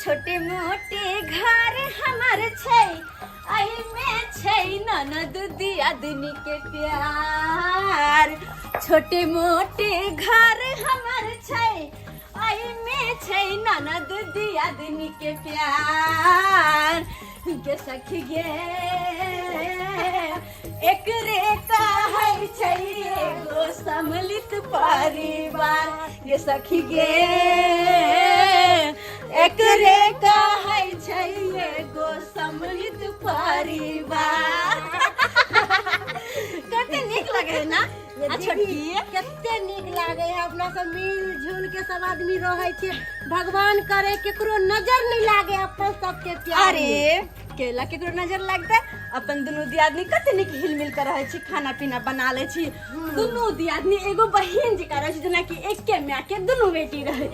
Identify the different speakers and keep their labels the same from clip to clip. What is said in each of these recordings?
Speaker 1: छोटे मोटे घर हमर छै, एहिमे छै ननद दियादनी के प्यार। छोटे मोटे घर हमर छै, एहिमे छै ननद दियादनी के प्यार। गे सखी गे, एकरे कहै छै एगो सम्मिलित परिवार। गे सखी गे, एकरे कहै छै एगो सम्मिलित परिवार। कते नीक लगे है ना? आ छोटकी,
Speaker 2: कते नीक लागे है, अपना सब मिल जुल के सब आदमी रहे छे। भगवान करे केकरो नजर नहीं लागे अपन सबके प्यार।
Speaker 1: अरे केला केकरो नजर लगते? अपन दुनू दियादनी कते नीक हिल मिल कर रहै छी, खाना पीना बना लै छी। दुनू दियादनी एगो बहिन जकाँ रहै छी, जेनाकि एके माय के दुनू बेटी रहै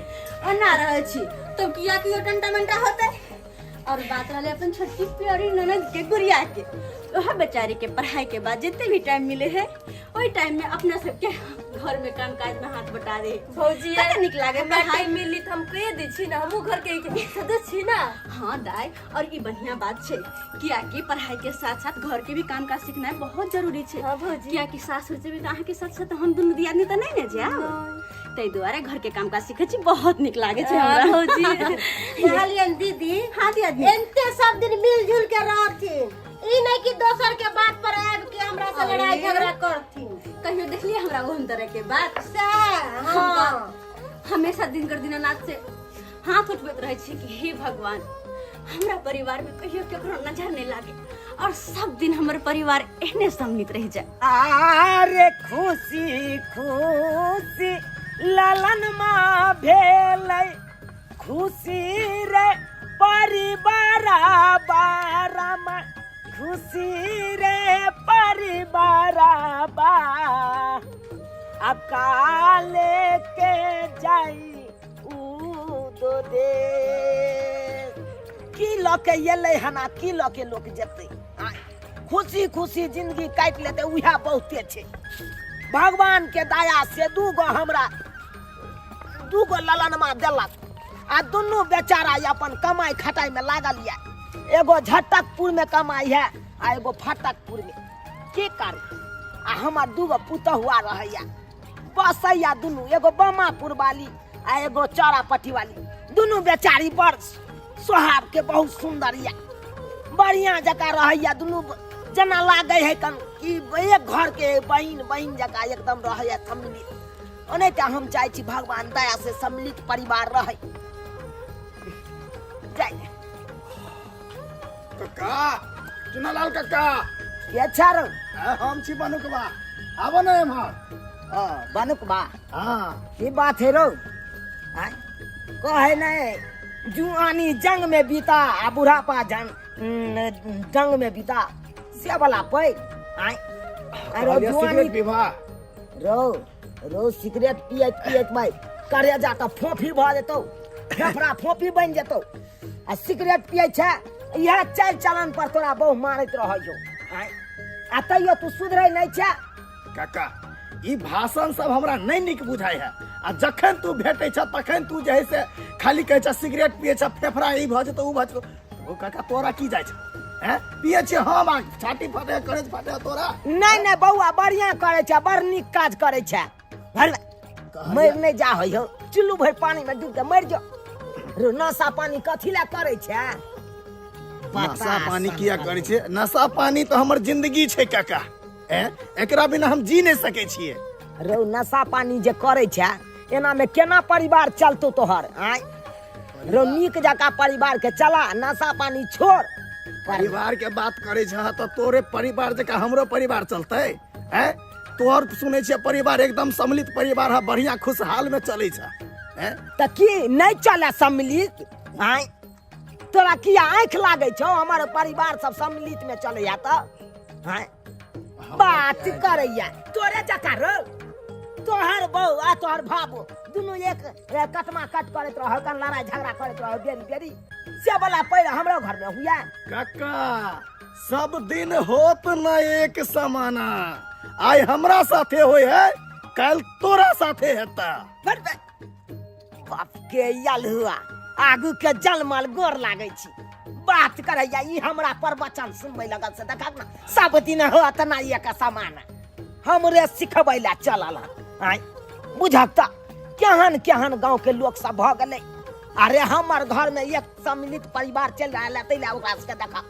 Speaker 1: ओना रहै छी। तब किया कियो टंटा मंटा होते? और बात रहले अपन छोटकी प्यारी ननद के गुड़िया के, वह बेचारी के पढ़ाई के बाद जितने भी टाइम मिले है, ओहि टाइम में अपना सबके घर में काम काज में हाथ बटा दे।
Speaker 3: भौजी,
Speaker 1: कते नीक लागे।
Speaker 3: हमरा
Speaker 1: पढ़ाई
Speaker 3: टाइम मिली तऽ हम कहि दै छी ने, हमहूँ घर के एक सदस्य छी ना।
Speaker 1: हाँ दाई, और ई बढ़िया बात छै, कियाकि पढ़ाई के साथ साथ घर के भी काम काज सीखनाइ बहुत जरूरी छै।
Speaker 3: हाँ भौजी।
Speaker 1: कियाकि सासुर जेबै तऽ अहाँके साथ साथ हम दुनू दियादनी तऽ नहि ने जायब, ताहि दुआरे घर के काम काज सीखै छी, बहुत नीक लागै छै
Speaker 3: हाँ
Speaker 1: हमरा।
Speaker 3: भौजी।
Speaker 2: कहलियन दीदी।
Speaker 1: हाँ दियादनी।
Speaker 2: एनते सब दिन मिल जुल के रहथिन, ई नहीं कि दोसर के बात पर आबि के हमरा से लड़ाई झगड़ा करथिन।
Speaker 1: कहियो देखलिए हमरा ओहन तरह के बात?
Speaker 2: सएह। हाँ।
Speaker 1: हमेशा दिनकर दीनानाथ से हाथ उठबैत रहै छी कि हे भगवान, हमरा परिवार में कहियो केकरो नजर नहीं लागे और सब दिन हमर परिवार एहने सम्मिलित रह जाए।
Speaker 4: आरे खुशी खुशी ललन माँ भेलै, खुशी रे परिवार बारामा, खुशी रे परिवार बा। अब काले के जाई ऊ दो देश, की लऽ के एलै हन आ की लऽ के लोक जेतै? आँय, खुशी खुशी जिंदगी काटि लेतै उएह बहुते छै। भगवान के दया से दू गो हमरा दू गो ललनमा देलक आ दुनू बेचारा अपन कमाई खटाई में लागल यऽ। एगो झटकपुर में कमाई है आ एगो फटकपुर में। की कर, आ हमर दू गो पुतहुआ रहैया बसैया दुनू, एगो बमापुर वाली आ एगो चौरापट्टी वाली। दुनू बेचारी बड़ स्वभाव के बहुत सुंदर या, बढ़िया जकाँ रहैया दुनू। जेना लागै है कन कि एक घर के बहिन बहिन जकाँ एकदम रहैया सम्मिलित। ओनाहिते हम चाहै छी भगवान दया से सम्मिलित परिवार रहै। जय
Speaker 5: कक्का, चुनालाल कक्का।
Speaker 4: के छा रौ?
Speaker 5: हम छी बनुकबा, आबो ने एम्हर।
Speaker 4: हाँ, बनुकबा।
Speaker 5: हाँ।
Speaker 4: की बात है रौ? आँय? कहे नहीं जुआनी जंग में बीता आ बुढ़ापा जंग में बीता से वाला पै। आँय? अरे
Speaker 5: कहलियै
Speaker 4: जुआनी
Speaker 5: सिगरेट पीबा।
Speaker 4: रौ रौ, सिगरेट पियत पियत भाई करे जा तऽ फोफी भऽ जेतौ, फेफड़ा फोफी बनि जेतौ। आ सिगरेट पियै छै, इएह चालि चलन पर तोरा बहु मारैत रहै छौ। आँय? आ तैयो तू सुधरै नहि छै।
Speaker 5: काका, ई भाषण सब हमरा नहीं नीक बुझाइ है, आ जखन तू भेटै छ तखन तू जे है से खाली कहै छ सिगरेट पियै छ, फेफड़ा ई भऽ जेतौ ऊ भऽ जेतौ। ओ काका, तोरा की जाइ छ? हैं, पियै छियै हम आ छाती फाटे करेज फाटे तोरा?
Speaker 4: नहि नहि बौआ, बढ़िया करै छै, बड़ नीक काज करै छै। भरि मरि नहि जा होइ हौ, चुल्लू भरि पानी में डूब के मरि जो। रो नशा पानी कथी लए करै छै?
Speaker 5: नशा पानी किया करै छै? नशा पानी तऽ हमर जिंदगी छै काका, हैं, एकरा बिना हम जी नहि सकै छियै।
Speaker 4: रौ, नशा पानी जे करै छै, एना में केना परिवार चलतौ तोहर? आँय रौ, नीक जकाँ परिवार के चला, नशा पानी छोड़।
Speaker 5: परिवार के बात करै छह तऽ तोरे परिवार जकाँ हमरो परिवार चलतै? हैं, तोहर सुनै छियै परिवार एकदम सम्मिलित परिवार है, बढ़िया खुशहाल में चलै छै। हैं?
Speaker 4: तऽ की नहि चले सम्मिलित? आँय, तोरा किया आँखि लागै छौ हमर परिवार सब सम्मिलित में चलैया तऽ? आँय, बात करैया तोरे जकाँ रौ। तोहर बहू आ तोहर बाबू दुनू एक कटमा कट करैत रहौ, कन लड़ाई झगड़ा करैत रहौ बेरी बेरी, से वाला पैर हमरो घर में हुआ।
Speaker 5: काका, सब दिन होत न एक समाना, आइ हमरा साथे होय है, काल्हि तोरा साथे हेता।
Speaker 4: बड़ बे- बाप के यल हुआ। आगू के जलमल गोर लागै छी। बात करैया ई हमरा प्रवचन सुनबै लगल से देखा ना, सब दिन होत ना एक समान, हमरे सिखबै ला चलल हन। आँय बुझक तऽ केहन केहन गाँव के लोक सब भऽ गेलै। अरे हमर घर में एक सम्मिलित परिवार चलि रहल है, ताहि ला ओकरा सबके देखा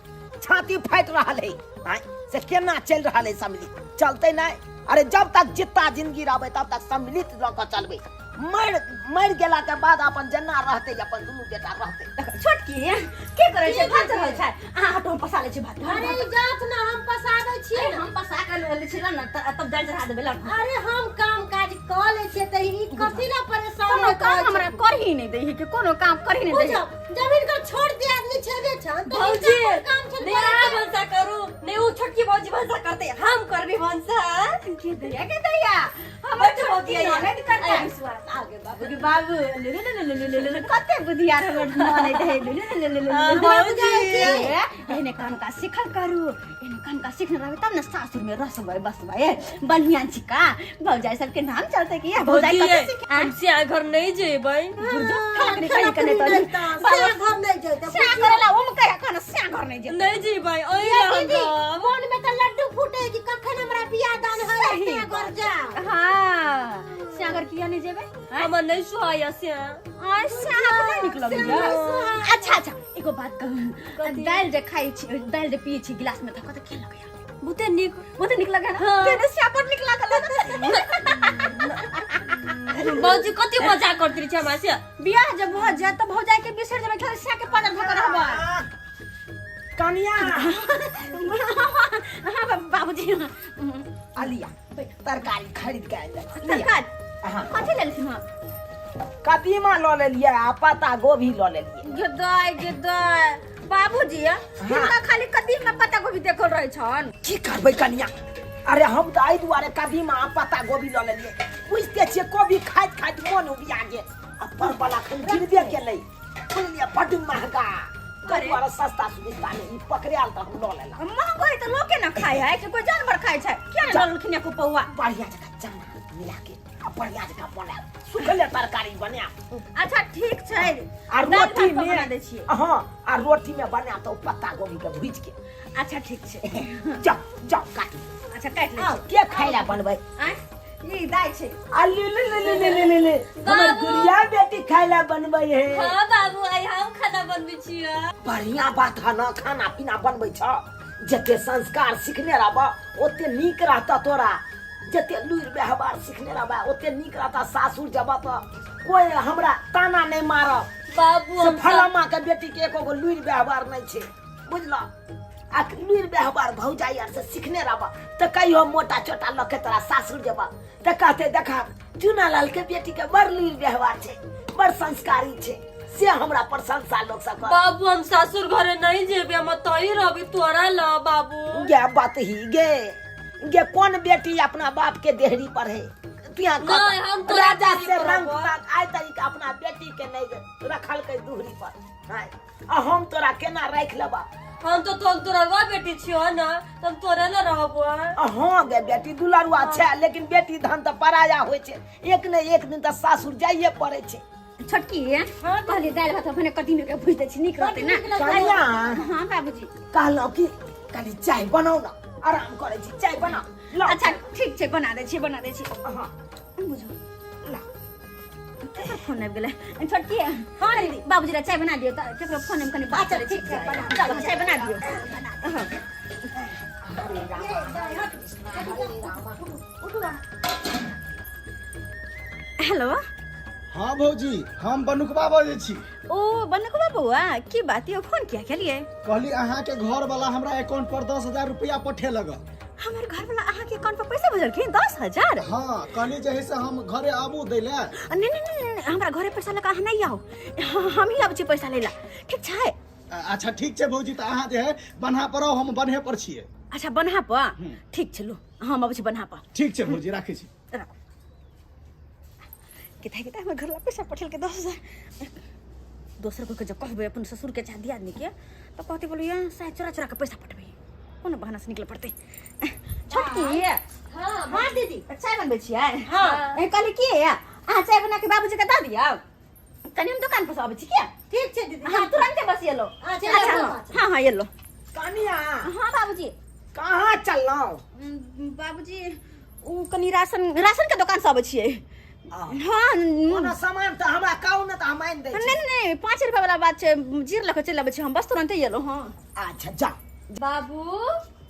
Speaker 4: छाती फाटि रहल है। आँय से केना चलि रहल है सम्मिलित, चलते नहीं। अरे जब तक जितना जिंदगी रहबै तब तक सम्मिलित लऽ कऽ चलबै। मरि मरि गेला के बाद अपन जेना रहतै अपन दुनू बेटा रहतै।
Speaker 1: छोटकी की करै छै? भात चढ़ल छै, अहाँ हटो, हम पसा लै छी भात।
Speaker 2: अरे ई जात ना, हम पसाबै छियै
Speaker 1: अरे
Speaker 2: ना।
Speaker 1: हम पसा के लै छी ना, तब दालि चढ़ा देबै लऽ।
Speaker 2: अरे हम काम काज कऽ लै छियै तऽ ई कथी ला परेशान
Speaker 1: कोनो
Speaker 2: होइत
Speaker 1: काम
Speaker 2: रहै
Speaker 1: हमरा
Speaker 2: छथिन?
Speaker 1: करही नहि दै है के, कोनो काम करही नहि दै है।
Speaker 2: बुझब जब हिनकर छोट दियादनी छेबे छन तऽ
Speaker 3: भौजी
Speaker 2: हिनकर कोन काम छन
Speaker 3: नहीं
Speaker 2: करे
Speaker 3: अहाँ
Speaker 2: के?
Speaker 3: भनसा करू, नहीं उ छोटकी भौजी भनसा करते, हम करबी भनसा।
Speaker 1: के दैया के दैया हमर
Speaker 3: बड्ड
Speaker 1: छोटकी
Speaker 3: भौजी आइया।
Speaker 1: ननद करतै।
Speaker 3: आइ विश्वास आ गेल बाबू।
Speaker 1: बाबू के बाबू ले ले ले ले ले ले ले, कते बुधियार हमर ननद है। ले ले ले ले ले
Speaker 3: हाँ,
Speaker 1: ले।
Speaker 3: भौजी।
Speaker 1: ए, एहने कनका सिखल करू, एहने कनका सिखने रहबै तब ने सासुर में रसबै बसबै। बढ़िया छिका भौजाई सबके नाम चलते कि भौजाई
Speaker 3: भौजी
Speaker 1: कते सिख।
Speaker 3: हम सिया घर नहीं जेबै।
Speaker 1: बुझो खाना
Speaker 2: खाना
Speaker 1: कनी कनी
Speaker 2: पूरी
Speaker 1: तनी
Speaker 2: नहीं तऽ, से घर नहीं जैते।
Speaker 1: स्या करेला ओम कहे खाना स्या घर नहीं जेतै।
Speaker 3: नहीं जेबै ओइ
Speaker 2: ये
Speaker 3: हम
Speaker 2: दीदी
Speaker 3: रहब।
Speaker 2: मन में तऽ लड्डू फूटे कि कखन हमरा बियाह दान होय
Speaker 1: सही
Speaker 2: से घर जा।
Speaker 1: हाँ स्या घर किया नहीं जेबै?
Speaker 3: हमर नहीं सुहाया सिया।
Speaker 1: आ स्या के नहीं निक लगैया। अच्छा अच्छा एगो बात कहू, दालि जे खाइ छी, दालि जे पियै छी गिलास में धऽ कऽ तऽ केहन लगैया?
Speaker 3: बहुते नीक।
Speaker 1: बहुते नीक लगैया ना?
Speaker 3: हाँ।
Speaker 1: तेने स्या बड़ नीक लागल।
Speaker 3: भौजी कते मजा करती रहै छै हमरा से।
Speaker 1: बियाह जब भऽ जायत तऽ भौजाई के बिसरि जेबै, खाली स्या के पाजर धऽ कऽ रहबै।
Speaker 4: कनिया।
Speaker 1: हाँ बाबूजी।
Speaker 4: अलिया तरकारी खरीद के आनि देलक।
Speaker 1: तरकारी?
Speaker 4: हाँ।
Speaker 1: कथी लेलखिन हँ?
Speaker 4: कदीमा लऽ लेलियै आ पत्ता गोभी लऽ लेलियै।
Speaker 1: गेदाय गेदाय बाबूजी, हिनका खाली कदीमा पत्ता गोभी देखल रहै छन।
Speaker 4: की करबै कनिया, अरे हम तऽ एहि दुआरे कदीमा आ पत्ता गोभी लऽ लेलियै, बुझिते छियै कोबी खाइत खाइत मन उबिया गेल आ परवल अखन गिरबे केलै, बुझलियै बड्ड महगा, ताहि दुआरे सस्ता सुविस्ता नहि ई पकड़ायल तऽ हम लऽ लेलहुँ।
Speaker 1: महग है तऽ लोके ना खाय है कि कोई जानवर खाय छै? किया ने लऽ लेलखिन एको पौआ?
Speaker 4: बढ़िया जकाँ चना मिला के आ बढ़िया जकाँ बनायल सुखले तरकारी बनायब।
Speaker 1: अच्छा ठीक छै।
Speaker 4: आ
Speaker 1: दालि भात
Speaker 4: रोटी
Speaker 1: पर
Speaker 4: में
Speaker 1: बना दै छियै।
Speaker 4: हाँ आ रोटी में बना तऽ ओ पत्ता गोभी के भूजि के।
Speaker 1: अच्छा ठीक छै।
Speaker 4: जाओ जाओ काटू।
Speaker 1: अच्छा काटि लै छी।
Speaker 4: के खाय ला बनबै?
Speaker 1: आँय ई दाइ छै।
Speaker 4: आ ले ले ले ले ले ले ले, हमर
Speaker 3: बाबू।
Speaker 4: गुड़िया बेटी खाय ला बनबै है।
Speaker 3: हाँ बाबू आइ हम खाना बनबै छियै।
Speaker 4: बढ़िया बात है ना, खाना पीना बनबै छ, जते संस्कार सीखने रहब ओते नीक रहता तोरा, जते लुरि व्यवहार सीखने रहब ओते नीक रहता। सासुर जब तऽ कोई हमरा ताना नहीं मारब
Speaker 3: बाबू।
Speaker 4: से
Speaker 3: हम
Speaker 4: फलामा के बेटी के एको गो लुरि व्यवहार नहीं छै, बुझल? आ लुरि व्यवहार भौजाई आर से सीखने रहब तऽ कहियो मोटा चोटा लऽ के तोरा सासुर जेब तऽ कहते देखा चुनालाल के बेटी के बड़ लुरि व्यवहार छै, बड़ संस्कारी छै, से हमरा प्रशंसा लोग सब करत।
Speaker 3: बाबू हम सासुर घरे नहीं जेबे, हम तही रहबी तोरा ल बाबू।
Speaker 4: गे बात ही गे गे, कोन बेटी अपना बाप के देहरी पर है? तू यहाँ
Speaker 3: नहीं, हम तोरा
Speaker 4: राजा
Speaker 3: देहरी
Speaker 4: से
Speaker 3: पर
Speaker 4: रंग
Speaker 3: रहबो।
Speaker 4: तक आइ तरीका अपना बेटी के नहीं रखल के दुहरी पर, हाय, आ हम तोरा केना राखि लेबा?
Speaker 3: हम तो तोर दुलरुआ बेटी छियो ना, त हम तोरे ल रहबो।
Speaker 4: हाँ गे बेटी दुलरुआ छै, लेकिन बेटी धन तऽ पराया होइ छै, एक ने एक दिन तऽ सासुर जाइए पड़ै छै।
Speaker 1: छोटकी कहली दालि भात अपने कदीमे के भुजि दै छी, नीक रहतै ना?
Speaker 4: कनिया।
Speaker 1: हाँ बाबूजी।
Speaker 4: कहलहुँ कि कनि चाय बनाउ ना, आराम करै छी, चाय बनाउ लाउ।
Speaker 1: अच्छा ठीक छै, बना दै छी बना दै छी।
Speaker 4: हाँ
Speaker 1: बुझो
Speaker 4: ला।
Speaker 1: केकरो फोन आबि गेलै? छोटकी। हाँ दीदी। बाबूजी ला चाय बना दियौ तऽ केकरो फोन आबि कनि बात करै छी।
Speaker 2: ठीक छै, बना।
Speaker 1: चलो चाय बना दियौ। हाँ।
Speaker 4: हरे रामा कृष्णा हरे रामा।
Speaker 1: हेलो।
Speaker 5: हाँ भौजी, हम बनुकबा बजै छी।
Speaker 1: ओ बनुकबा बौआ, की बात यौ, फोन किया केलियै?
Speaker 5: कहली अहाँ के घर वाला हमरा अकाउंट पर 10,000 रुपया पठे लगल।
Speaker 1: हमर घर वाला अहाँ के अकाउंट पर पैसा भेजलखिन 10,000?
Speaker 5: हाँ कहली जे है से हम घरे आबू दै ले।
Speaker 1: नहीं नहीं नहीं, नहीं, हमरा घरे पैसा लगा अहाँ नहीं आओ, हम ही आबै छी पैसा लै ला, ठीक छै?
Speaker 5: अच्छा ठीक छै भौजी, तऽ अहाँ जे है बन्हा पर आउ, हम बन्हे पर छियै।
Speaker 1: अच्छा बन्हा पर, ठीक छै लो, हम अबै छी बन्हा पर।
Speaker 5: ठीक छै भौजी, राखै छी।
Speaker 1: राखू। किता किता हमर घर ला पैसा पठेलकै 10,000। दोसर कोई के जब कहबै अपन ससुर के चाहे दियादनी के तऽ कहते बोलो यहाँ शायद चोरा चोरा के पैसा पठबै, कोनो बहाना से निकले पड़तै। छोटकी।
Speaker 3: हाँ
Speaker 2: हाँ दीदी।
Speaker 1: चाय बनबै छियै?
Speaker 3: हाँ।
Speaker 1: ए, कहली की अहाँ चाय बना के बाबूजी के दऽ दियौ। कनी हम दुकान पर से आबै छी किया
Speaker 2: ठीक छै दीदी
Speaker 1: हाँ तुरंते बस एलो
Speaker 2: अच्छा,
Speaker 1: अच्छा
Speaker 2: एलो,
Speaker 1: हाँ हाँ हाँ एलो
Speaker 4: कनिया
Speaker 1: हाँ बाबूजी
Speaker 4: कहाँ चललहुँ
Speaker 1: बाबूजी उ कनी राशन राशन के दुकान से आबै छियै
Speaker 4: आ,
Speaker 1: हाँ
Speaker 4: कोनो सामान तऽ हमरा कहू ने तऽ हम आनि दै
Speaker 1: नहीं
Speaker 4: छी
Speaker 1: नहीं नहीं 5 रुपया वाला बात छै जीर लऽ के चलि आबै छी हम बस तुरंते एलो हाँ
Speaker 4: अच्छा जा
Speaker 3: बाबू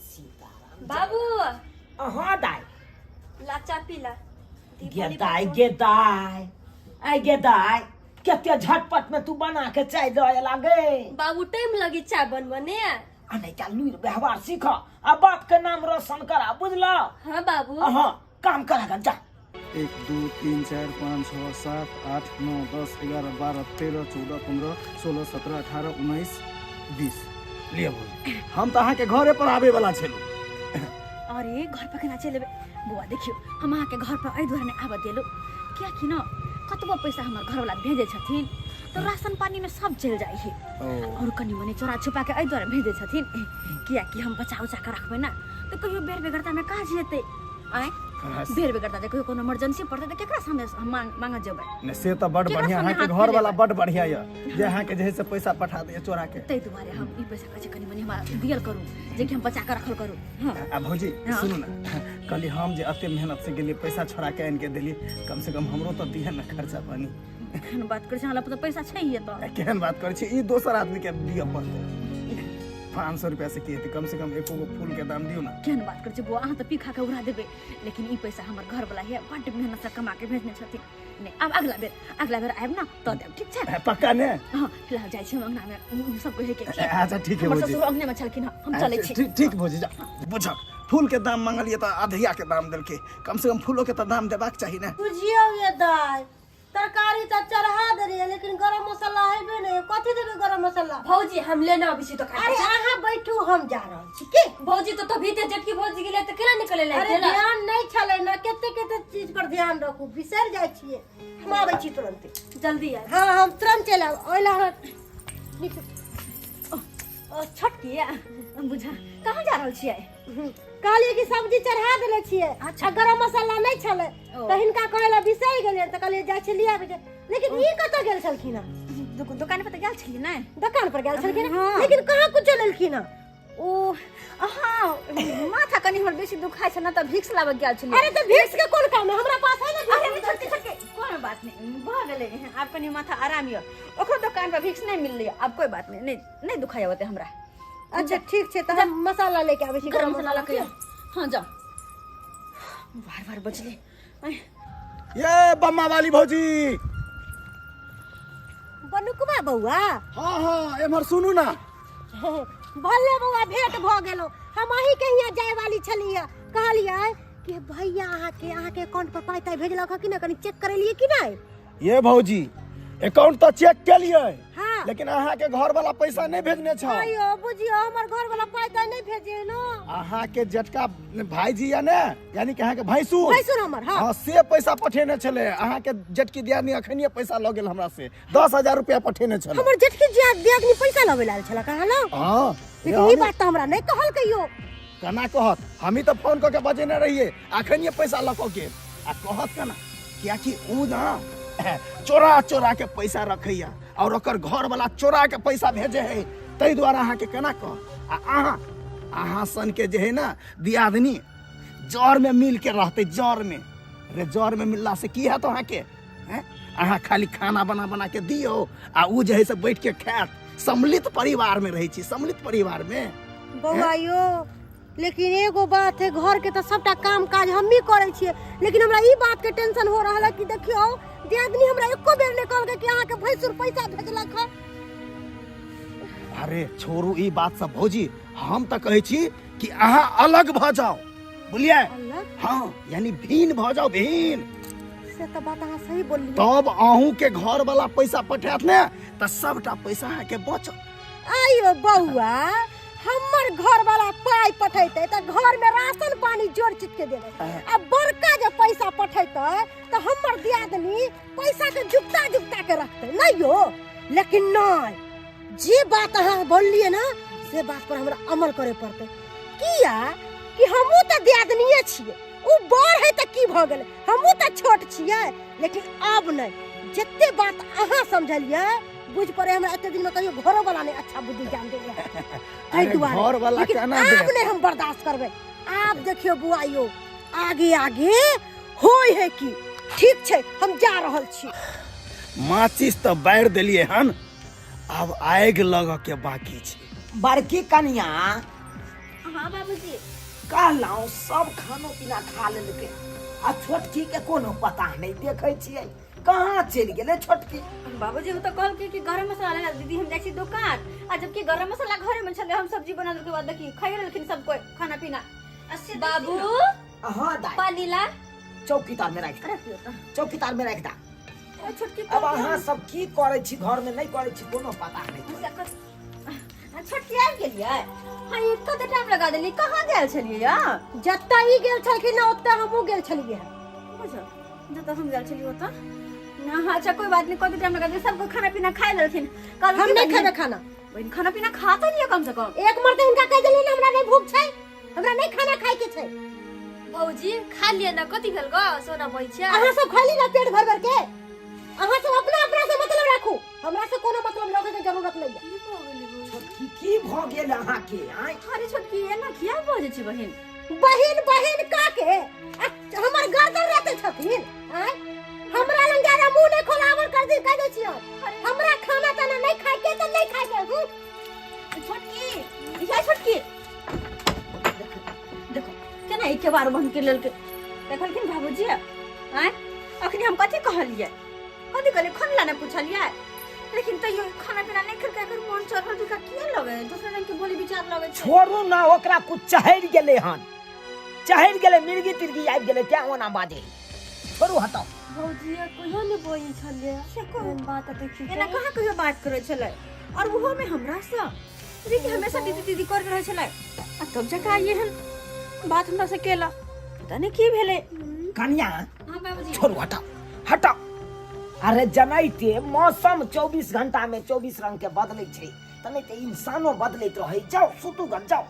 Speaker 4: सीताराम
Speaker 3: बाबू
Speaker 4: हाँ दाइ
Speaker 3: ला चा पीला
Speaker 4: गे दाइ गे दाइ आइ गे दाइ कते झटपट में तू बना के चाय दऽ लागे
Speaker 3: बाबू टाइम लगी चाय बनबने
Speaker 4: आ नहीं क्या लूर व्यवहार सीख आ बाप के नाम रोशन करा बुझल
Speaker 3: हाँ बाबू
Speaker 4: हाँ काम करा जा
Speaker 6: 1 2 3 4 5 6 7 8 9 10 11 12 13 14 15 16 17 18 19 20 लिअ भौजी
Speaker 5: हम तऽ अहाँके घरे पर आबे वाला छलहुँ
Speaker 1: अरे घर पर केना चलि एबै बौआ देखियौ हम अहाँके घर पर एहि दुआरे नहि आबऽ देलहुँ कियाकि ने कतबो पैसा हमर घरवला भेजै छथिन तऽ राशन पानीमे सब चलि जाइ है और कनि मनि चोरा छुपा के एहि दुआरे भेजै छथिन कियाकि हम बचा उचा के रखबै ने तऽ कहियो बेर बेगरतामे काज हेतै आँय बेर बेगरता जे कहियो कोनो इमरजेंसी पड़तै तऽ केकरा सामने हम मांगऽ जेबै
Speaker 5: नहि से तऽ बड
Speaker 1: केकरा
Speaker 5: बढ़िया
Speaker 1: सामने
Speaker 5: अहाँके
Speaker 1: हाथ
Speaker 5: घर वाला
Speaker 1: फैलेबै?
Speaker 5: बड बढ़िया यऽ जे अहाँके जे है से पैसा पठा दैए चोरा के
Speaker 1: ताहि दुआरे हम ई पैसा कहै छी कनि मनि हमरा दियल करू जे कि हम बचा कऽ रखल करू हाँ
Speaker 5: आ भौजी
Speaker 1: हाँ।
Speaker 5: सुनू ने कहली हम जे एते मेहनत से गेलियै पैसा छोड़ा के आनि के देलियै कम से कम हमरो तऽ दिहे ने खर्चा पानी
Speaker 1: केहन बात करै छी हमरा लग तऽ पैसा छैहे तऽ
Speaker 5: आ केहन बात करै छी ई दोसर आदमी के दिअ पड़तै 500 रुपया से की हेतै कम से कम एको गो फूल के दाम दियौ ने
Speaker 1: केहन बात करै छी बौआ अहाँ तऽ पी खा के उड़ा देबै लेकिन ई पैसा हमर घरवला है बड्ड मेहनत से कमा के भेजने छथिन नहि आब अगला बेर आयब ने तऽ देब ठीक छै
Speaker 5: पक्का ने
Speaker 1: हाँ फिलहाल जाइ छी हम अंगना में सब कहे के ठीक
Speaker 5: अच्छा ठीक है
Speaker 1: हमर
Speaker 5: भौजी
Speaker 1: ससुर अंगने में छलखिन हँ हम चलै छी
Speaker 5: ठीक ठीक भौजी जा बुझक फूल के दाम मंगलियै तऽ आधिया के दाम देलकै कम से कम फूलो के तऽ दाम देबाक चाही ने
Speaker 2: बुझियौ ये दाइ तरकारी तऽ चढ़ा देलियै लेकिन गरम मसाला हेबे नहि कथी देबै गरम मसाला
Speaker 3: भौजी हम लेने अबै छी दोकान
Speaker 2: अरे अहाँ बैठू हम जा रहल छी की
Speaker 3: भौजी तो तभी ते जेठकी भौजी गेलै तऽ केना निकले
Speaker 2: अरे
Speaker 3: ला
Speaker 2: ध्यान नहि छलै ने कते कते चीज पर ध्यान रखू बिसरि जाइ छियै हम आबै छी तुरन्ते
Speaker 3: जल्दी आ
Speaker 2: हाँ हम तुरंत चलि आयब ओहि लए अहाँ निक-
Speaker 1: ओ छोटकी बुझा कहाँ जा रहल छियै
Speaker 2: कहलियै कि सब्जी चढ़ा देने छियै
Speaker 1: अच्छा।
Speaker 2: आ गरम मसाला नहि छलै
Speaker 1: ओ।
Speaker 2: तऽ हिनका कहै लए बिसरि गेलियै तऽ कहलियै जाइ छियै लिअ आबै लेकिन ई कतऽ गेल छलखिन हँ
Speaker 1: दुकान पर तऽ गेल छलियै ने
Speaker 2: दोकान पर गेल छलखिन हँ
Speaker 1: हाँ।
Speaker 2: लेकिन कहाँ कुछो लेलखिन हँ
Speaker 1: ओ हाँ माथा कनि हमर बेसी दुखाइ छै ने तऽ भिक्स लाबऽ गेल छलियै
Speaker 2: अरे तऽ भिक्स के कोन काम है हमरा पास है ना
Speaker 1: अरे नहीं, छोटकी छोटकी कोनो बात नहीं भऽ गेलै आब कनि माथा आराम यऽ ओकरो दोकान पर भिक्स नहि मिललै आब कोइ बात नहीं नहीं नहीं दुखाइ ओते हमरा
Speaker 2: अच्छा ठीक छै तऽ हम मसाला लेके आबै छी
Speaker 1: गरम मसाला लऽ के हाँ जाओ बार बार बजले आँय,
Speaker 5: ये बम्मा वाली भौजी
Speaker 2: बनुकबा बौआ
Speaker 5: हाँ हाँ एम्हर सुनू ना
Speaker 2: भले बौआ भेंट भऽ गेलो हम अहीं के हियाँ जाय वाली छलियै कहलियै कि भैया अहाँके अहाँके अकाउंट पर पाइ ताइ भेजलक हँ कि नहि कनि चेक करेलियै कि नहि
Speaker 5: ये भौजी अकाउंट तऽ चेक केलियै
Speaker 2: हाँ
Speaker 5: लेकिन अहाँके घर वाला पैसा नहीं भेजने छल
Speaker 2: अयो बुझियो हमर घर वाला पाइ ताइ नहीं भेजे न
Speaker 5: अहाँके जेठका भाईजी या ने यानी कि अहाँके भैंसुर
Speaker 2: भैंसुर हमर हाँ
Speaker 5: हाँ से पैसा पठेने छलै अहाँके जेठकी दियादनी अखनिये पैसा लऽ गेल हमरा से 10,000 रुपया पठेने छलै
Speaker 2: हमर जेठकी दियादनी पैसा लबै लायल छल कहाँ लग
Speaker 5: हाँ
Speaker 2: लेकिन ई बात तऽ हमरा नहि कहल कहियो
Speaker 5: केना कहत हमही तऽ फोन कऽ के बजेने रहियै अखनिये पैसा लऽ कऽ गेल आ कहत केना कियाकि उ ना चोरा चोरा के पैसा रखैया और ओकर घर वाला चोरा के पैसा भेजे है ताहि दुआरे अहाँके केना कहत आ अहाँ अहाँ सन के जे है ना दियादनी जर में मिल के रहते जर में रे जर में मिलला से की हैत अहाँके हैं? अहाँ खाली खाना बना बना के दियौ आ उ जे है से बैठ के खायत सम्मिलित परिवार में रहै छी सम्मिलित परिवार में
Speaker 2: बौआ यो लेकिन एगो बात है घर के तो सबटा काम काज हमही करै छियै लेकिन हमरा ई बात के टेंशन हो रहल है कि देखियौ दियादनी हमरा एको बेर नहि कहलकै कि अहाँके भैंसुर पैसा भेजलक हँ
Speaker 5: अरे छोड़ू ई बात सब भौजी हम तऽ कहै छी कि अहाँ अलग भऽ जाउ बुझलियै
Speaker 2: अलग
Speaker 5: हाँ यानी भिन्न भऽ जाउ भिन्न
Speaker 2: से तऽ बात अहाँ सही बोललियै
Speaker 5: तब अहूँ के घर वाला पैसा पठायत ने तऽ सबटा पैसा अहाँके बचत
Speaker 2: आइयो बौआ हमर घर वाला पाइ पठेतै तऽ घर में राशन पानी जोड़ चित के देबै आ बड़का जे पैसा पठेतै तऽ हमर दियादनी पैसा के जुगता जुगता के रखतै नहीं यो लेकिन नहीं जे बात अहाँ बोललियै ना से बात पर हमरा अमल करे पड़तै किया कि हमहूँ तऽ दियादनिए छियै ओ बड़ है तऽ की भऽ गेलै हमहूँ तऽ छोट छियै लेकिन आब नहि जते बात अहाँ समझलियै बुझ पड़े हमरा एते दिन में कहियो घरो वाला नहीं अच्छा बुद्धि ज्ञान देले ताहि
Speaker 5: अरे
Speaker 2: दुआरे
Speaker 5: घरवला
Speaker 2: लेकिन
Speaker 5: केना
Speaker 2: आब
Speaker 5: देत?
Speaker 2: नहीं हम बर्दाश्त करबै आब देखियो बुआ यो आगे आगे होय है की ठीक छै हम जा रहल छी
Speaker 5: माचिस तऽ बारि देलियै हन आब आगि लगऽ के बाकी छै
Speaker 4: बड़की कनिया
Speaker 1: हाँ बाबूजी
Speaker 4: कहलहुँ सब खानो पीना खा लेलकै आ छोटकी के कोनो पता नहि देखै छियै कहाँ चलि गेलै छोटकी
Speaker 1: बाबूजी ओ तऽ कहलकै कि गरम मसाला लेला दीदी हम जाइ छी दुकान आ जबकि गरम मसाला घरे में छलै हम सब्जी बना देलकै बाद देखी खाइ लेलखिन सब कोई खाना पीना आ से
Speaker 3: बाबू
Speaker 4: हाँ दाइ
Speaker 3: पानी ला
Speaker 4: चौकी तार में राखि दा
Speaker 1: रखियो तऽ
Speaker 4: चौकी तार में राखि दा
Speaker 1: ओ छोटकी
Speaker 4: अब अहाँ सब की करै छी घर में नहि करै छी कोनो पता नहि
Speaker 1: छोटकी आबि गेलियै हाँ ये कते टाइम लगा देली कहाँ गेल छलियै या
Speaker 2: जतऽ ई गेल छलखिन ना ओतऽ हमहूँ गेल छलियै हँ
Speaker 1: बुझल जतऽ हम गेल छलियै ओतऽ ना हाँ अच्छा कोई बात नहीं कते टाइम लगा देली सबको खाना पीना खाइ लेलखिन कहलखिन
Speaker 2: हम नहीं
Speaker 1: बहिन-
Speaker 2: खेबै खाना
Speaker 1: बहिन खाना पीना खा तऽ लिअ कम से कम
Speaker 2: एक मर्द हिनका कहि देलियै ने हमरा नहीं भूख छै हमरा नहीं खाना खाय के छै
Speaker 3: भौजी खा लिअ न कथी भेल गो सोना बैठिया
Speaker 2: अहाँ सब खैली ना पेट भर भर के अहाँ सब अपना अपना से मतलब राखू हमरा से कोनो मतलब रखे के जरूरत नहीं है
Speaker 3: की भऽ गेलै भौजी?
Speaker 4: छोटकी की भऽ गेल अहाँके आँय
Speaker 1: अरे छोटकी एना किया बजै छी बहिन
Speaker 2: बहिन बहिन का के आ, हमर गर्दन रहते छथिन आँय हमरा लग ज्यादा मुंह नहीं खोलावल कर दी कह दै छियै हमरा खाना ताना नहीं खाय के त नहीं खाय के हूं।
Speaker 1: छोटकी या छोटकी देखो देखो केना एके बार बंद के लेलकै देखलखिन बाबूजी आँय अखनी हम कथी कहलियै कथी कहलियै खाना ला नहि पुछलियै लेकिन तैयो खाना पीना नहि खेलकै एकर मोन चढ़ल छै किया लगे दोसर रंग के बोली विचार लगे छै
Speaker 4: छोड़ू ना ओकरा कुछ चढ़ि गेलै हन चढ़ि गेलै मिर्गी तिर्गी आबि गेलै तें ओना बाजै छोड़ू हटाउ
Speaker 3: भौजी कहियो नहि बजै छलियै एहन बात देखी
Speaker 1: एना कहाँ कहियो बात करै छलै और ओहो में हमरा से जेकि हमेशा दीदी दीदी कर रहै छलै आ तब जका एहन बात हमरा से केला पता नहि की भेलै
Speaker 4: कनिया
Speaker 1: हाँ बाबूजी
Speaker 4: छोड़ू हटाउ हटाउ अरे जनैते मौसम 24 घंटा में 24 रंग के बदलै छै तऽ नहि तऽ इंसानो बदलैत रहै जाउ सुतू गन जाउ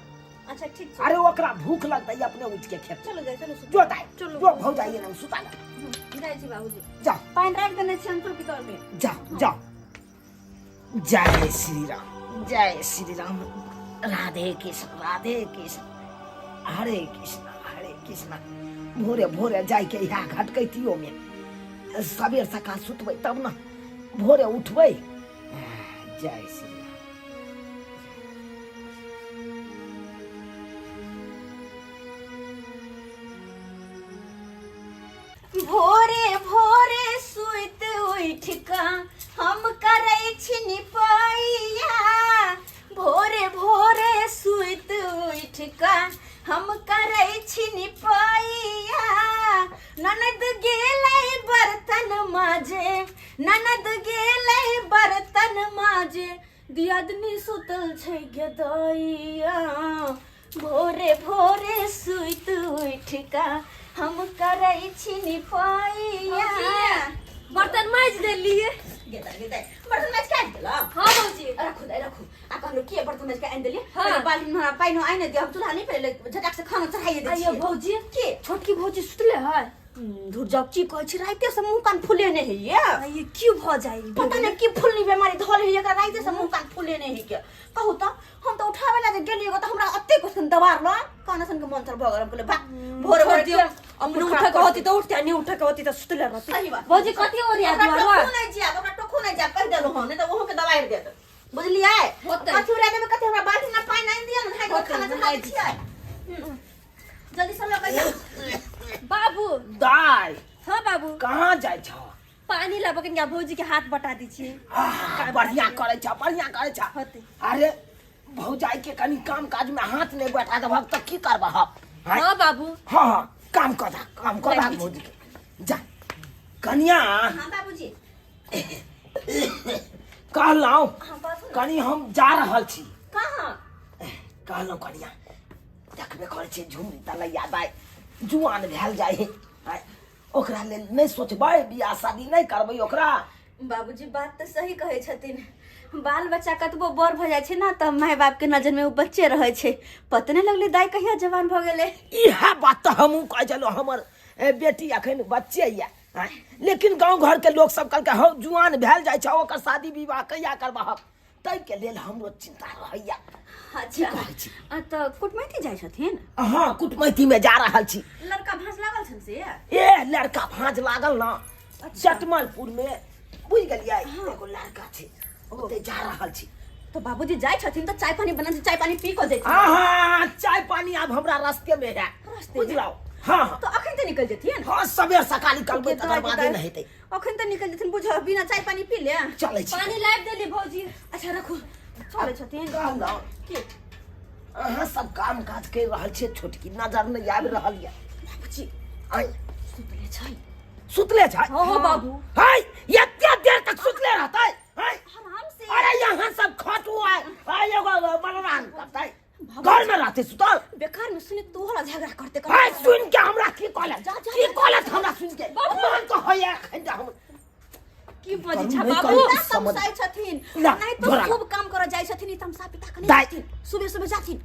Speaker 1: अच्छा ठीक छै
Speaker 4: अरे ओकरा भूख लगतै अपने उठ के खेत
Speaker 1: चलो जाए चलो सुतू।
Speaker 4: जो दाइ
Speaker 1: चलू।
Speaker 4: जो भौजाई ना सुता ले
Speaker 1: जाइ छी बाबूजी
Speaker 4: जाओ
Speaker 1: पानि राखि देने छी हम चौकी तर में
Speaker 4: जाओ जाओ जय श्री राम जय श्री राम राधे कृष्ण राधे कृष्ण हरे कृष्ण हरे कृष्ण भोरे भोरे जाइके इएह घटकैतियो में सबेर सकाल सुतबै तब ने भोरे उठबै जय श्री राम
Speaker 1: भोरे भोरे सुइत उठ कऽ हम करै छी निपैया भोरे भोरे सुइत उठ कऽ हम करै छी निपैया ननद गेलै बर्तन माजे ननद गेलै बर्तन माजे दियादनी सुतल छै गेदैया भोरे भोरे सुइत उठ का हम करै छी निपैया
Speaker 3: बर्तन माजि देलियै
Speaker 1: गेदा गेदा बर्तन माजि के आनि देलौ
Speaker 3: हाँ भौजी
Speaker 1: रखू दाइ रखू आ कहलू के बर्तन माजि के आनि देलियै
Speaker 3: हाँ।
Speaker 1: पहिले बाल्टी में हमरा पानि आनि दिअ हम चूल्हा नहीं पहिले झटाक से खाना चढ़ाइए दै
Speaker 3: आइयो
Speaker 1: छियै
Speaker 3: भौजी
Speaker 1: के
Speaker 3: छोटकी भौजी सुतले है
Speaker 1: धुर जाओ की कहै छी राइते से मुंह कान फुलेने है
Speaker 3: आइयो की भऽ जाइ
Speaker 1: पता नहीं की फुलनी बीमारी धल है एकरा राइते से मुंह कान फुलेने है के कहू त हम त उठावे ला जे गेलियै त हमरा अते क्वेश्चन दबार ल कान सन के मन तर भऽ गेल हम कहलियै बा भोर भोर
Speaker 3: दियौ अब न उठे के होती त उठते नहीं उठे के होती त सुतले रहती
Speaker 1: सही बात
Speaker 3: भौजी कथी ओरिया
Speaker 1: ओकरा
Speaker 3: दुआर
Speaker 1: टोकू नहि जायब ओकरा टोकू नहि जायब कहि देलहुँ हन नहि तऽ ओहो के दबारि देत बुझलियै
Speaker 3: होतै।
Speaker 1: कथी उड़ा देबै कथी हमरा बाल्टी में पानि आनि दिअ ने नहाय के
Speaker 3: होतै,
Speaker 1: खाना चढ़ा दै छियै जल्दी से लऽ के जाउ
Speaker 3: बाबू
Speaker 4: दाइ
Speaker 3: हाँ बाबू
Speaker 4: कहाँ जाइ छह
Speaker 3: पानी लाबऽ कनिया भौजी के हाथ बटा दै छी
Speaker 4: आह, बढ़िया करै छह बढ़िया करै छह
Speaker 3: होतै।
Speaker 4: अरे भौजाई के कनी काम काज में हाथ नहीं बैठा देबहक तऽ की करबहक आँय?
Speaker 3: हाँ बाबू
Speaker 4: हाँ हाँ काम कऽ दहक काम कऽ दहक भौजी के जा कनिया
Speaker 1: हाँ बाबूजी
Speaker 4: कहलहुँ
Speaker 1: हाँ बाबू
Speaker 4: कनी हम जा रहल छी
Speaker 1: कहाँ
Speaker 4: कहलहुँ कनिया देखबे करै छी झुमरी तलैया दाइ जुआन भेल जाइ है आँय, ओकरा लेल नहि सोचबै बियाह शादी नहि करबै ओकरा
Speaker 1: बाबूजी बात तऽ सही कहै छथिन बाल बच्चा कतबो बड़ भऽ जाइ छै ने तऽ माय बापके नजरमे ओ बच्चे रहै छै पते नहि लगलै दाइ कहिया जवान भऽ गेलै
Speaker 4: इएह बात तऽ हमहूँ कहै छलहुँ हमर बेटी अखन बच्चे यऽ आँय? लेकिन गाँव घर के लोग सब कहलकै हौ जुआन भेल जाइ छै, ओकर शादी विवाह कहिया करबहक? ताहिके लेल हमरो चिंता रहैया।
Speaker 1: अच्छा।
Speaker 4: कहै छी?
Speaker 1: तऽ कुटमैती जाइ छथिन?
Speaker 4: हँ, कुटमैती में जा रहल छी।
Speaker 1: लड़का भाँज लागल छनि से?
Speaker 4: ए लड़का भाँज लागल ना चटमलपुर में, बुझ गेलियै? एगो लड़का छै, ओतै जा रहल छी।
Speaker 1: तऽ बाबूजी जाइ छथिन तऽ चाय पानी बना, चाय पानी पी कऽ जेथिन।
Speaker 4: हाँ, चाय पानी आब हमरा रास्ते में है।
Speaker 1: रास्ते में?
Speaker 4: बुझलौ? हाँ हाँ।
Speaker 1: तऽ अखन तऽ निकल जेथिन?
Speaker 4: हाँ, सबेर सकाल निकलबै तकर बादे ने हेतै।
Speaker 1: अखन तऽ निकल जेथिन, बुझ बिना चाय पानी पी ले।
Speaker 4: चलै छी।
Speaker 3: पानी लाबि देली भौजी।
Speaker 1: अच्छा रखू, चलै छथिन।
Speaker 4: कहलहुँ
Speaker 1: की
Speaker 4: अहाँ सब काम काज करि रहल छियै, छोटकी नजर नहि आबि रहल यऽ।
Speaker 1: बाबूजी
Speaker 4: आँय?
Speaker 1: सुतले छै।
Speaker 4: सुतले छै?
Speaker 3: हाँ बाबू।
Speaker 4: हाय, एते देर तक सुतले रहतै? हाय,
Speaker 1: आराम से।
Speaker 4: अरे यहाँ सब खटू आय आय एगो बलराम करतै, घर में रहते सुतल।
Speaker 1: बेकार में सुने तोहरा झगड़ा करते।
Speaker 4: हाय, सुन के हमरा की कहलत?
Speaker 1: जा, जा,
Speaker 4: की
Speaker 1: जा।
Speaker 4: कहलत हमरा सुन के मन तो होइया एखन जे हम
Speaker 3: की बजै
Speaker 4: करू
Speaker 3: छा
Speaker 4: नहि
Speaker 3: बाबू?
Speaker 4: करू।
Speaker 1: ना
Speaker 4: समझ-
Speaker 1: तमसाइ छथिन।
Speaker 4: ला,
Speaker 1: नहीं तो
Speaker 4: झोरा ला।
Speaker 1: खूब काम करऽ जाइ छथिन, ई तमसा पिता कने
Speaker 4: दाइ।
Speaker 1: जाथिन, सुबह सुबह जाथिन।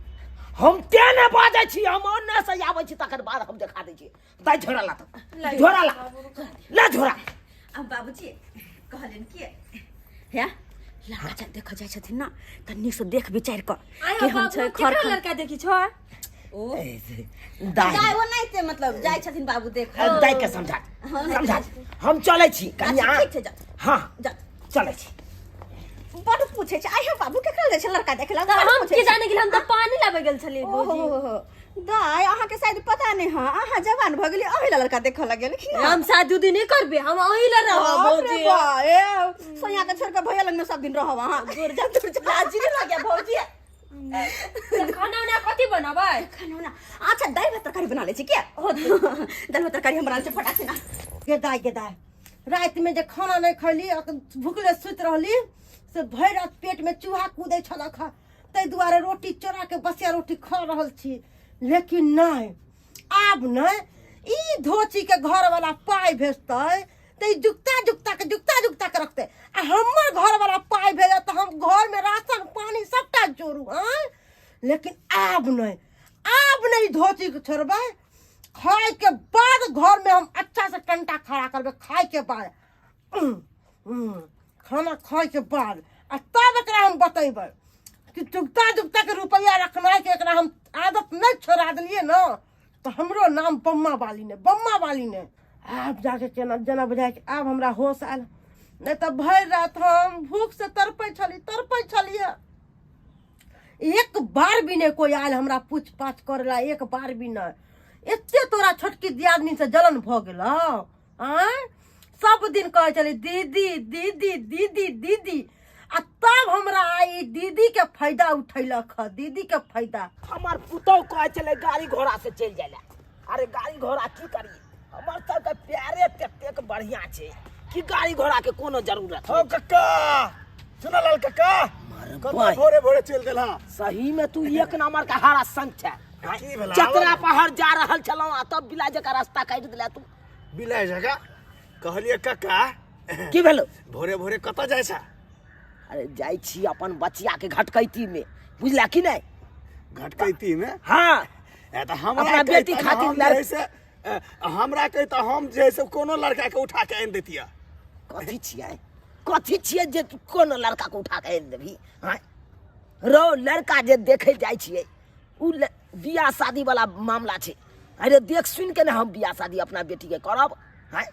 Speaker 4: हम ते ने बाजै छी, हम ओन्ने से आबै छी तकर बाद हम देखा दै छी। दाइ, झोरा ला, तऽ झोरा ला, ला झोरा।
Speaker 1: अब बाबूजी कहलनि कि हे लड़का जा देखऽ जाइ छथिन ना तऽ नीकसँ देख विचारि कऽ
Speaker 3: आयो
Speaker 1: केहन
Speaker 3: बाबू,
Speaker 1: छै
Speaker 3: केकरा
Speaker 1: खर खर
Speaker 3: लड़का देखी छो?
Speaker 1: ओ
Speaker 4: दाइ
Speaker 1: जाय ओ नहि ते मतलब जाइ छथिन बाबू देख।
Speaker 4: दाइ के समझा समझा, हम चलै छी कनिया।
Speaker 1: अच्छा, ठीक छै, जा।
Speaker 4: हाँ
Speaker 1: जा।
Speaker 4: चलै छी।
Speaker 1: बड पूछै छै, आइ हे बाबू केकरा जाइ छै लड़का देखे ला?
Speaker 3: तऽ
Speaker 1: बड
Speaker 3: हम
Speaker 1: पूछै
Speaker 3: की
Speaker 1: छै।
Speaker 3: जाने गेल, हम तऽ पानी लाबे गेल छलियै
Speaker 1: ओहो
Speaker 3: भौजी।
Speaker 1: हो हो दाइ, अहाँके शायद पता नहि है, अहाँ जवान भऽ गेलियै अही ला लड़का देखऽ लगेलखिन।
Speaker 3: हम शादी उदी नहीं करबे, हम अही ला रहब।
Speaker 1: बाप रे
Speaker 3: भौजी
Speaker 1: बा, ए सोनिया के छोड़ के भैया लग में सब दिन रहब अहाँ। दूर जा, दूर जा, लाजी नहीं लगे भौजी?
Speaker 3: तऽ खाना उना कथी बनबै?
Speaker 1: खाना उना अच्छा दालि भात तरकारी बना लै छी। क्या दालि भात तरकारी हम बना लै छी फटाक से ना।
Speaker 2: गे दाइ, गे दाइ, रातिमे जे खाना नहि खैली, भुखले सुति रहली, से भरि राति पेटमे चूहा कूदै छलक हँ, ताहि दुआरे रोटी चोरा के बसिया रोटी खा रहल छी। लेकिन नहि, आब नहि, ई धोची के घरवाला पाइ भेजतै तऽ ई जुगता जुगता के जुगता जुगता के रखतै, आ हमर घरवाला पाइ भेजत तऽ हम घरमे राशन पानी सबटा जोड़ू। आँय, लेकिन आब नहि, आब नहि धोती के छोड़बै। खाय के बाद घर में हम अच्छा से टंटा खड़ा करबै। खाय के बाद, खाना खाय के बाद, आ तब एकरा हम बतेबै कि जुगता जुगता के रुपया रखना के एकरा हम आदत नहीं छोड़ा देलिए ना तो हमरो नाम बम्मा वाली ने, बम्मा वाली ने। आब जाके केना जेना बुझाइ कि आब हमरा होश आयल, नहीं तऽ भरि रात हम भूख से तड़पै छली, तड़पै छलियै। एक बार भी नहीं कोई आयल हमरा पूछ पाछ करे ला, एक बार भी नहीं। एते तोरा छोटकी दियादनी से जलन भऽ गेलौ? आँय, सब दिन कहै छली दीदी दीदी दीदी दीदी, आ तब हमरा आइ दीदी के फायदा उठैलक ह, दीदी के फायदा।
Speaker 4: हमर पुतहु कहै छलै गाड़ी घोड़ा से चलि जाइ लए। अरे गाड़ी घोड़ा की करी, हमर सबके प्यारे ततेक बढ़िया छै कि गाड़ी घोड़ा के कोनो जरूरत
Speaker 5: हौ
Speaker 4: नहि।
Speaker 5: कक्का, चुनालाल कक्का, कतऽ
Speaker 4: बाय।
Speaker 5: भोरे भोरे चलि देलहा?
Speaker 4: सही में तू एक नंबर के हरा संग छै।
Speaker 5: की भेला?
Speaker 4: चतरा पहाड़ जा रहल छलहुँ आ तब बिला जकाँ रास्ता काटि देला तू।
Speaker 5: बिलाइ जकाँ कहलियै कक्का।
Speaker 4: की भेलो?
Speaker 5: भोरे भोरे कतऽ जाइ छै?
Speaker 4: अरे जाइ छी अपन बचिया के घटकैती में, बुझला कि नहीं?
Speaker 5: घटकैती में?
Speaker 4: हाँ।
Speaker 5: ए तऽ हमरा
Speaker 4: अपना बेटी
Speaker 5: कहितऽ
Speaker 4: खातिर
Speaker 5: हम जे है से, हमरा कहितऽ हम जे है से कोनो लड़का के उठा के आनि दैतियै।
Speaker 4: कथी छियै, कथी छियै जे तू कोनो लड़का के उठा के आनि देबही? हाँ रौ, लड़का जे देखे जाइ छियै उ बियाह शादी वाला मामला छै। अरे देख सुन के ने हम बियाह शादी अपना बेटी के करब। हाँ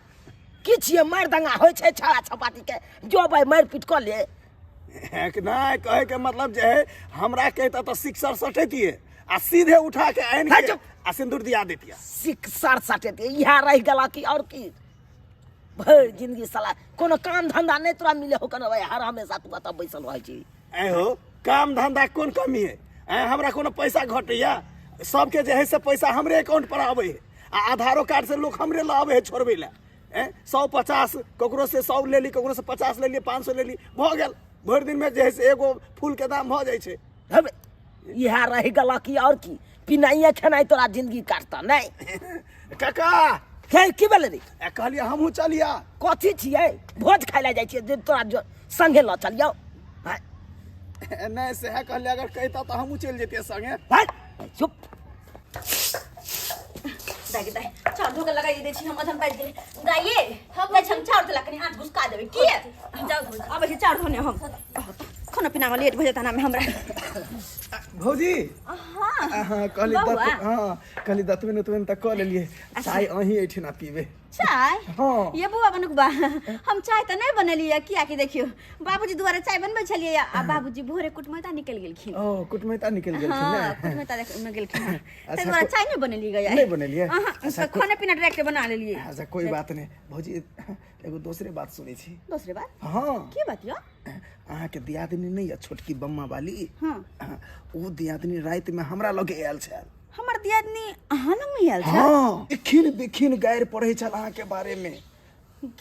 Speaker 4: की छियै, मारि दंगा होइ छै छड़ा छपाटी के, जो भाई मारि पीट कऽ ले।
Speaker 5: एक नहि, कहै के मतलब जे है हमरा कहितऽ तऽ सिक्सर सटैतियै आ सीधे उठा के आनि
Speaker 4: है
Speaker 5: के
Speaker 4: चुप।
Speaker 5: आ सिंदूर दिया दैतियै।
Speaker 4: सिक्सर सटेतियै, इएह रहि गेला कि और की? भरि जिंदगी साला कोनो काम धंधा नहि तोरा मिले हो कोनो, हर हमेशा तू कतऽ बैसल रहै छी।
Speaker 5: ऐ हो, काम धंधा कोन कमी है? ऐ हमरा कोनो पैसा घटैया? सबके जे है से पैसा हमरे अकाउंट पर आबै है, आ आधारो कार्ड से लोग हमरे लऽ आबै है छोड़बै लए। ऐ 150 ककरो से 100 लेली, ककरो से 50 लेली, 500 लेली, भऽ गेल। भरि दिन में जे है से एगो फूल के दाम भऽ जाइ छै।
Speaker 4: हेबे, इएह रहि गेला कि और की? पिनाइए खेनाइ तोरा जिंदगी काटता नहि।
Speaker 5: काका।
Speaker 4: हे, की भेलै रे?
Speaker 5: ए, कहलियै हमहूँ चलिया।
Speaker 4: कथी छियै, भोज खाइ लए जाइ छियै जे तोरा संगे लऽ चलियौ? हैं?
Speaker 5: नहि, सएह कहलियै, अगर कहिता तऽ हमहूँ चलि जैतियै संगे।
Speaker 4: हैं? चुप।
Speaker 1: दाइ के दाइ चाउर धोके लगाइ दै छी हम अधन बाजि गेलै दाइये हम हम चाउर धोला कनि आँच घुसका देबै की
Speaker 3: जाउ भौजी।
Speaker 1: आबै छी चाउर धोने हम खाना पीनामे लेट भऽ जेतै एनामे हमरा
Speaker 5: भौजी
Speaker 1: हाँ
Speaker 5: हाँ कहली
Speaker 1: बौआ।
Speaker 5: दत हाँ कहली दतबे उतबे तऽ कऽ लेलियै चाय अहीं एहिठिना पीबै
Speaker 1: चाय
Speaker 5: हाँ।
Speaker 1: ये बौआ बनुकबा हम चाय तऽ नहि बनेलियै कियाकि देखियौ बाबूजी दुआरे चाय बनबै छलियै आ बाबूजी भोरे कुटमैता निकलि गेलखिन
Speaker 5: ओ कुटमैता निकलि गेलखिन
Speaker 1: हाँ
Speaker 5: ने
Speaker 1: कुटमैता में गेलखिन हँ।
Speaker 5: अच्छा,
Speaker 1: ताहि दुआरे
Speaker 5: को-
Speaker 1: चाय नहि बनेलियै गया
Speaker 5: नहि बनेलियै?
Speaker 1: अहाँ
Speaker 5: अच्छा,
Speaker 1: खाना पीना डायरेक्ट बना लेलियै
Speaker 5: अच्छा कोई बात नहि भौजी एगो दोसरे बात सुनै छी
Speaker 1: दोसरे बात
Speaker 5: हाँ
Speaker 1: की बात यौ
Speaker 5: अहाँके दियादनी नहि यऽ छोटकी बम्मा वाली
Speaker 1: हाँ।
Speaker 5: हाँ, ओ दियादनी रातिमे हमरा लगे आयल छल
Speaker 1: हमर दियादनी अहाँ लग में आयल छल
Speaker 5: हाँ बिखिन बिखिन गारि पढ़ै छल अहाँके बारेमे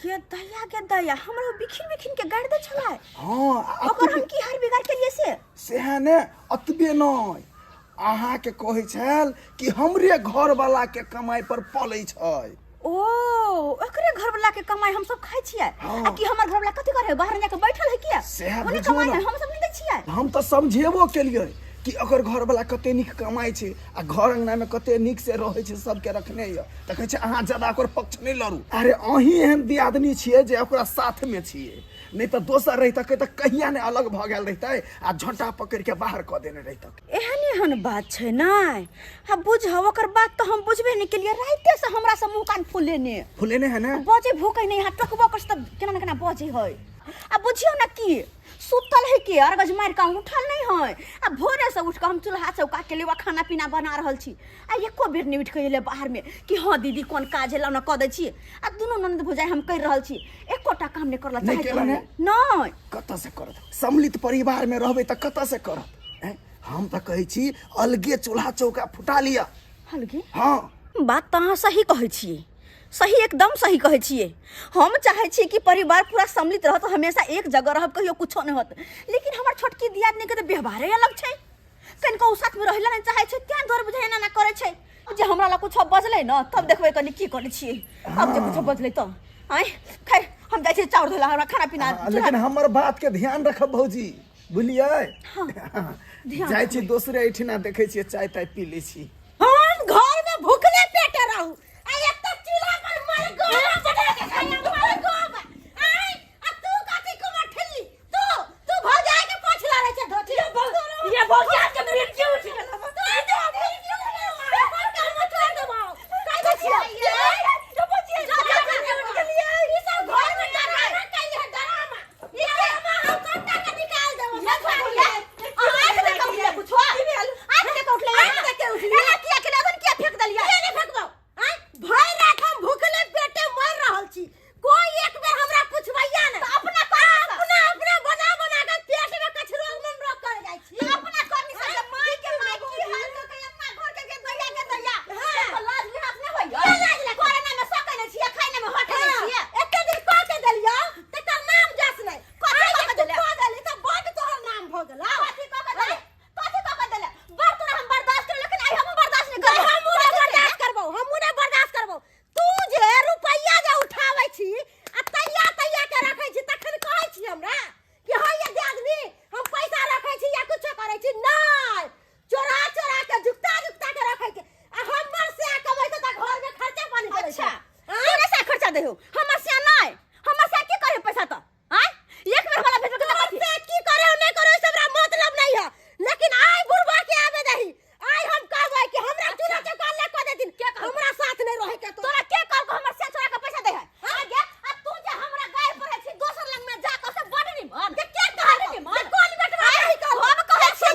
Speaker 1: गे दया गे दया हमरा बिखिन बिखिन के गारि दै छलै
Speaker 5: हाँ आ
Speaker 1: ओकर हम की हार बिगाड़ केलियै से
Speaker 5: सएह ने अतबे नहि अहाँके कहै छल कि हमरे घरवाला के कमाई पर पलै छै
Speaker 1: ओ ओकरे घरवाला के कमाई हम सब खाइ छियै
Speaker 5: हाँ।
Speaker 1: आ कि हमर घरवाला कथी करे बाहर जाके बैठल है किया
Speaker 5: सएह
Speaker 1: ओने
Speaker 5: बुझियौ
Speaker 1: कमाई
Speaker 5: ने।
Speaker 1: है हम सब नहीं दै छियै
Speaker 5: हम तऽ समझेबो केलियै कि ओकर घरवाला कते नीक कमाइ छै आ घर अंगना में कते नीक से रहै छै सबके रखने यऽ तऽ कहै छै अहाँ ज्यादा ओकर पक्ष नहि लड़ू अरे अहीं एहन दियादनी छियै जे ओकरा साथमे छियै नहि तऽ दोसर रहितै तऽ कहिया ने अलग भऽ गेल रहितै आ झोंटा पकड़ि के बाहर कऽ देने रहितै
Speaker 1: एहन एहन बात छै नहि आ बुझब ओकर बात तऽ हम बुझबे नहि केलियै राइते से हमरा से मुँह कान फुलेने
Speaker 5: फुलेने है ने
Speaker 1: बजै भूकै नहि यहाँ टोकबो कर तऽ केना ने केना बजै है आ बुझियौ ने की सुतल है के अरगज मारि कऽ उठल नहि है आ भोरे से उठि कऽ हम चूल्हा चौका के लेवा खाना पीना बना रहल छी आ एको बेर नहि उठि कऽ एलै बाहरमे कि हँ दीदी कोन काज है ने कऽ दै छी आ दुनू ननद भौजाइ हम करि रहल छी एकोटा काम नहि करल
Speaker 5: नहि
Speaker 1: चाहैत
Speaker 5: केलनि
Speaker 1: रहै। नहि
Speaker 5: कतऽ से करत सम्मिलित परिवारमे रहबै तऽ कतऽ से करत ऐं? हम तऽ कहै छी अलगे चूल्हा चौका फुटा लिअ
Speaker 1: अलगे
Speaker 5: हँ
Speaker 1: बात तऽ अहाँ सही कहै छियै सही एकदम सही कहै छियै हम चाहै छियै कि परिवार पूरा सम्मिलित रहत हमेशा एक जगह रहब कहियो कुछो नहि होत लेकिन हमर छोटकी दियादनीके तऽ व्यवहारे अलग छै कनिको ओ साथमे रहै लए नहि चाहै छै तें दुआरे बुझाइ एना एना करै छै जे हमरा लग कुछो बजलै ने तब देखबै कनि की करै छियै अब जे कुछो बजलै तऽ आँय खैर हम जाइ छियै चाउर धोला हमरा खाना पीना
Speaker 5: हाँ, लेकिन हमर बात के ध्यान रखब भौजी बुझलियै
Speaker 1: ध्यान
Speaker 5: जाइ छी दोसरे एहिठिना देखै छियै चाय ताय पी लै छी
Speaker 2: हम घर में भूखले पेटे रहू आ एक तऽ चूल्हा पर मर गोबा बना के खाया मर गोबा आय आ तू कथी कुमार ठिल्ली तू तू भौजाई के पोछ लारे छै धोती
Speaker 3: ये भौजी के मृत्यु उठि गेल
Speaker 2: कोई एक बेर हमरा पुछबैया ने अपना अपना अपना बना बना के पेट में कचरो मन रोक कर जाइ छी
Speaker 1: अपना करनी से जे माय के माय की हाल के के अपना घर के के दैया के दैया हां लाज लिहाज नै होइया
Speaker 2: लाज लिहाज?
Speaker 1: कोरोना में सकै नै छियै खाइ में हटै नै छियै
Speaker 2: एते दिन कह के देलियौ तकर नाम जस नहि
Speaker 1: कथी कह के देलियौ?
Speaker 2: कह देली तऽ बड तोहर नाम भऽ गेलौ
Speaker 1: कथी कह के देले कथी कह के देले बड़ तोरा हम बर्दाश्त कर लेकिन आइ हम बर्दाश्त नै करब
Speaker 2: हमहूँ नहि बर्दाश्त करबौ हमहूँ नहि बर्दाश्त करबौ तू जे रुपैआ जे उठाबै छी आ तैया तैया के रखै छी तखन कहै छी हमरा कि हाँ ये आदमी हम पैसा रखै छी या कुछो करै छी नहि चोरा चोरा के जुगता जुगता के रखै छी आ हमर से कमैते तऽ घर में खर्चा पानी करै
Speaker 1: अच्छा
Speaker 2: छै
Speaker 1: तोरे से खर्चा देहो हमर से नै हमर से की करे पैसा त आय एक बेर हमरा भेजल के
Speaker 2: तोहर से की करे हो नहीं करे से हमरा मतलब नहीं है लेकिन आइ बुढ़वा के आबे दही आइ हम कहबै कि हमरा चूल्हा चौका ले कऽ देथिन हमरा साथ नहीं रहे के
Speaker 1: तोरा के कहलको हमर से चोरा के पैसा दे है आगे आ तू जे हमरा गाय पड़े छी दोसर लंग में जा के से बड़ निमन
Speaker 2: के के कहलको
Speaker 1: निमन
Speaker 2: के कोन बेटवा नहीं कहलको
Speaker 1: हम कहै छी